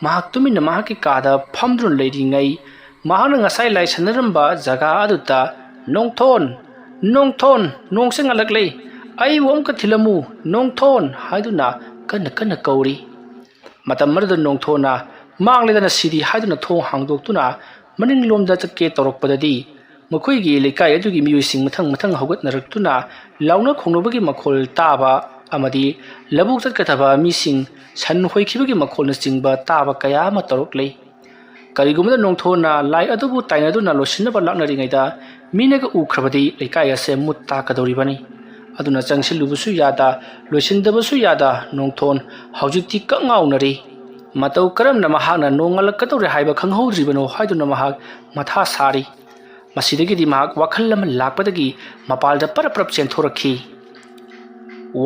ꯃꯍꯥꯛ ꯇꯨꯃꯤꯟꯅ ꯃꯍꯥꯛꯀꯤ ꯀꯥꯗ ꯐꯝꯗꯨꯅ ꯂꯩꯔꯤꯉꯩ, ꯃꯍꯥꯛꯅ ꯉꯁꯥꯏ ꯂꯥꯏ ꯁꯥꯟꯅꯔꯝꯕ ꯖꯒꯥ ꯑꯗꯨꯗ, "ꯅꯣꯡꯊꯣꯟ, ꯅꯣꯡꯊꯣꯟ, ꯅꯣꯡꯁꯦ ꯉꯥꯜꯂꯛꯂꯦ, ꯑꯩꯕꯨ ꯑꯃꯨꯛꯀ ꯊꯤꯜꯂꯝꯃꯨ, ꯅꯣꯡꯊꯣꯟ" ꯍꯥꯏꯗꯨꯅ ꯀꯟꯅ ꯀꯟꯅ ꯀꯧꯔꯤ꯫ ꯃꯇꯝ ꯑꯗꯨꯗ ꯅꯣꯡꯊꯣꯟꯅ, "ꯃꯥꯡꯂꯦꯗꯅ ꯁꯤꯗꯤ" ꯍꯥꯏꯗꯨꯅ ꯊꯣꯡ ꯍꯥꯡꯗꯣꯛꯇꯨꯅ ꯃꯅꯤꯡꯂꯣꯝꯗ ꯆꯠꯀꯦ ꯇꯧꯔꯛꯄꯗꯗꯤ, ꯃꯈꯣꯏꯒꯤ ꯂꯩꯀꯥꯏ ꯑꯗꯨꯒꯤ ꯃꯤꯑꯣꯏꯁꯤꯡ ꯃꯊꯪ ꯃꯊꯪ ꯍꯧꯒꯠꯅꯔꯛꯇꯨꯅ ꯂꯥꯎꯅ ꯈꯣꯡꯅꯕꯒꯤ ꯃꯈꯣꯜ ꯇꯥꯕ ꯑꯃꯗꯤ ꯂꯧꯕꯨꯛ ꯆꯠꯀꯗꯕ ꯃꯤꯁꯤꯡ ꯁꯟ ꯍꯣꯏꯈꯤꯕꯒꯤ ꯃꯈꯣꯜꯅꯆꯤꯡꯕ ꯇꯥꯕ ꯀꯌꯥ ꯑꯃ ꯇꯧꯔꯛꯂꯤ꯫ ꯀꯔꯤꯒꯨꯝꯕꯗ ꯅꯣꯡꯊꯣꯟꯅ ꯂꯥꯏ ꯑꯗꯨꯕꯨ ꯇꯥꯏꯅꯗꯨꯅ ꯂꯣꯏꯁꯤꯟꯅꯕ ꯂꯥꯛꯅꯔꯤꯉꯩꯗ ꯃꯤꯅꯒ ꯎꯈ꯭ꯔꯕꯗꯤ ꯂꯩꯀꯥꯏ ꯑꯁꯦ ꯃꯨꯠ ꯇꯥꯛꯀꯗꯧꯔꯤꯕꯅꯤ꯫ ꯑꯗꯨꯅ ꯆꯪꯁꯤꯜꯂꯨꯕꯁꯨ ꯌꯥꯗ, ꯂꯣꯏꯁꯤꯟꯗꯕꯁꯨ ꯌꯥꯗ ꯅꯣꯡꯊꯣꯟ ꯍꯧꯖꯤꯛꯇꯤ ꯀꯛꯉꯥꯎꯅꯔꯤ꯫ ꯃꯇꯧ ꯀꯔꯝꯅ ꯃꯍꯥꯛꯅ ꯅꯣꯡꯉꯥꯜꯂꯛꯀꯗꯧꯔꯦ ꯍꯥꯏꯕ ꯈꯪꯍꯧꯗ꯭ꯔꯤꯕꯅꯣ ꯍꯥꯏꯗꯨꯅ ꯃꯍꯥꯛ ꯃꯊꯥ ꯁꯥꯔꯤ꯫ ꯃꯁꯤꯗꯒꯤꯗꯤ ꯃꯍꯥꯛ ꯋꯥꯈꯜ ꯑꯃ ꯂꯥꯛꯄꯗꯒꯤ ꯃꯄꯥꯜꯗ ꯄꯔꯞ ꯄꯔꯞ ꯆꯦꯟꯊꯣꯔꯛꯈꯤ꯫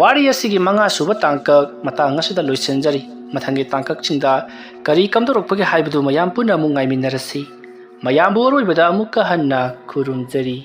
ꯋꯥꯔꯤ ꯑꯁꯤꯒꯤ ꯃꯉꯥ ꯁꯨꯕ ꯇꯥꯡꯀꯛ ꯃꯇꯥꯡ ꯑꯁꯤꯗ ꯂꯣꯏꯁꯤꯟꯖꯔꯤ꯫ ꯃꯊꯪꯒꯤ ꯇꯥꯡꯀꯛꯁꯤꯡꯗ ꯀꯔꯤ ꯀꯝꯗꯧꯔꯛꯄꯒꯦ ꯍꯥꯏꯕꯗꯨ ꯃꯌꯥꯝ ꯄꯨꯟꯅ ꯑꯃꯨꯛ ꯉꯥꯏꯃꯤꯟꯅꯔꯁꯤ꯫ ꯃꯌꯥꯝꯕꯨ ꯑꯔꯣꯏꯕꯗ ꯑꯃꯨꯛꯀ ꯍꯟꯅ ꯈꯨꯔꯨꯝꯖꯔꯤ꯫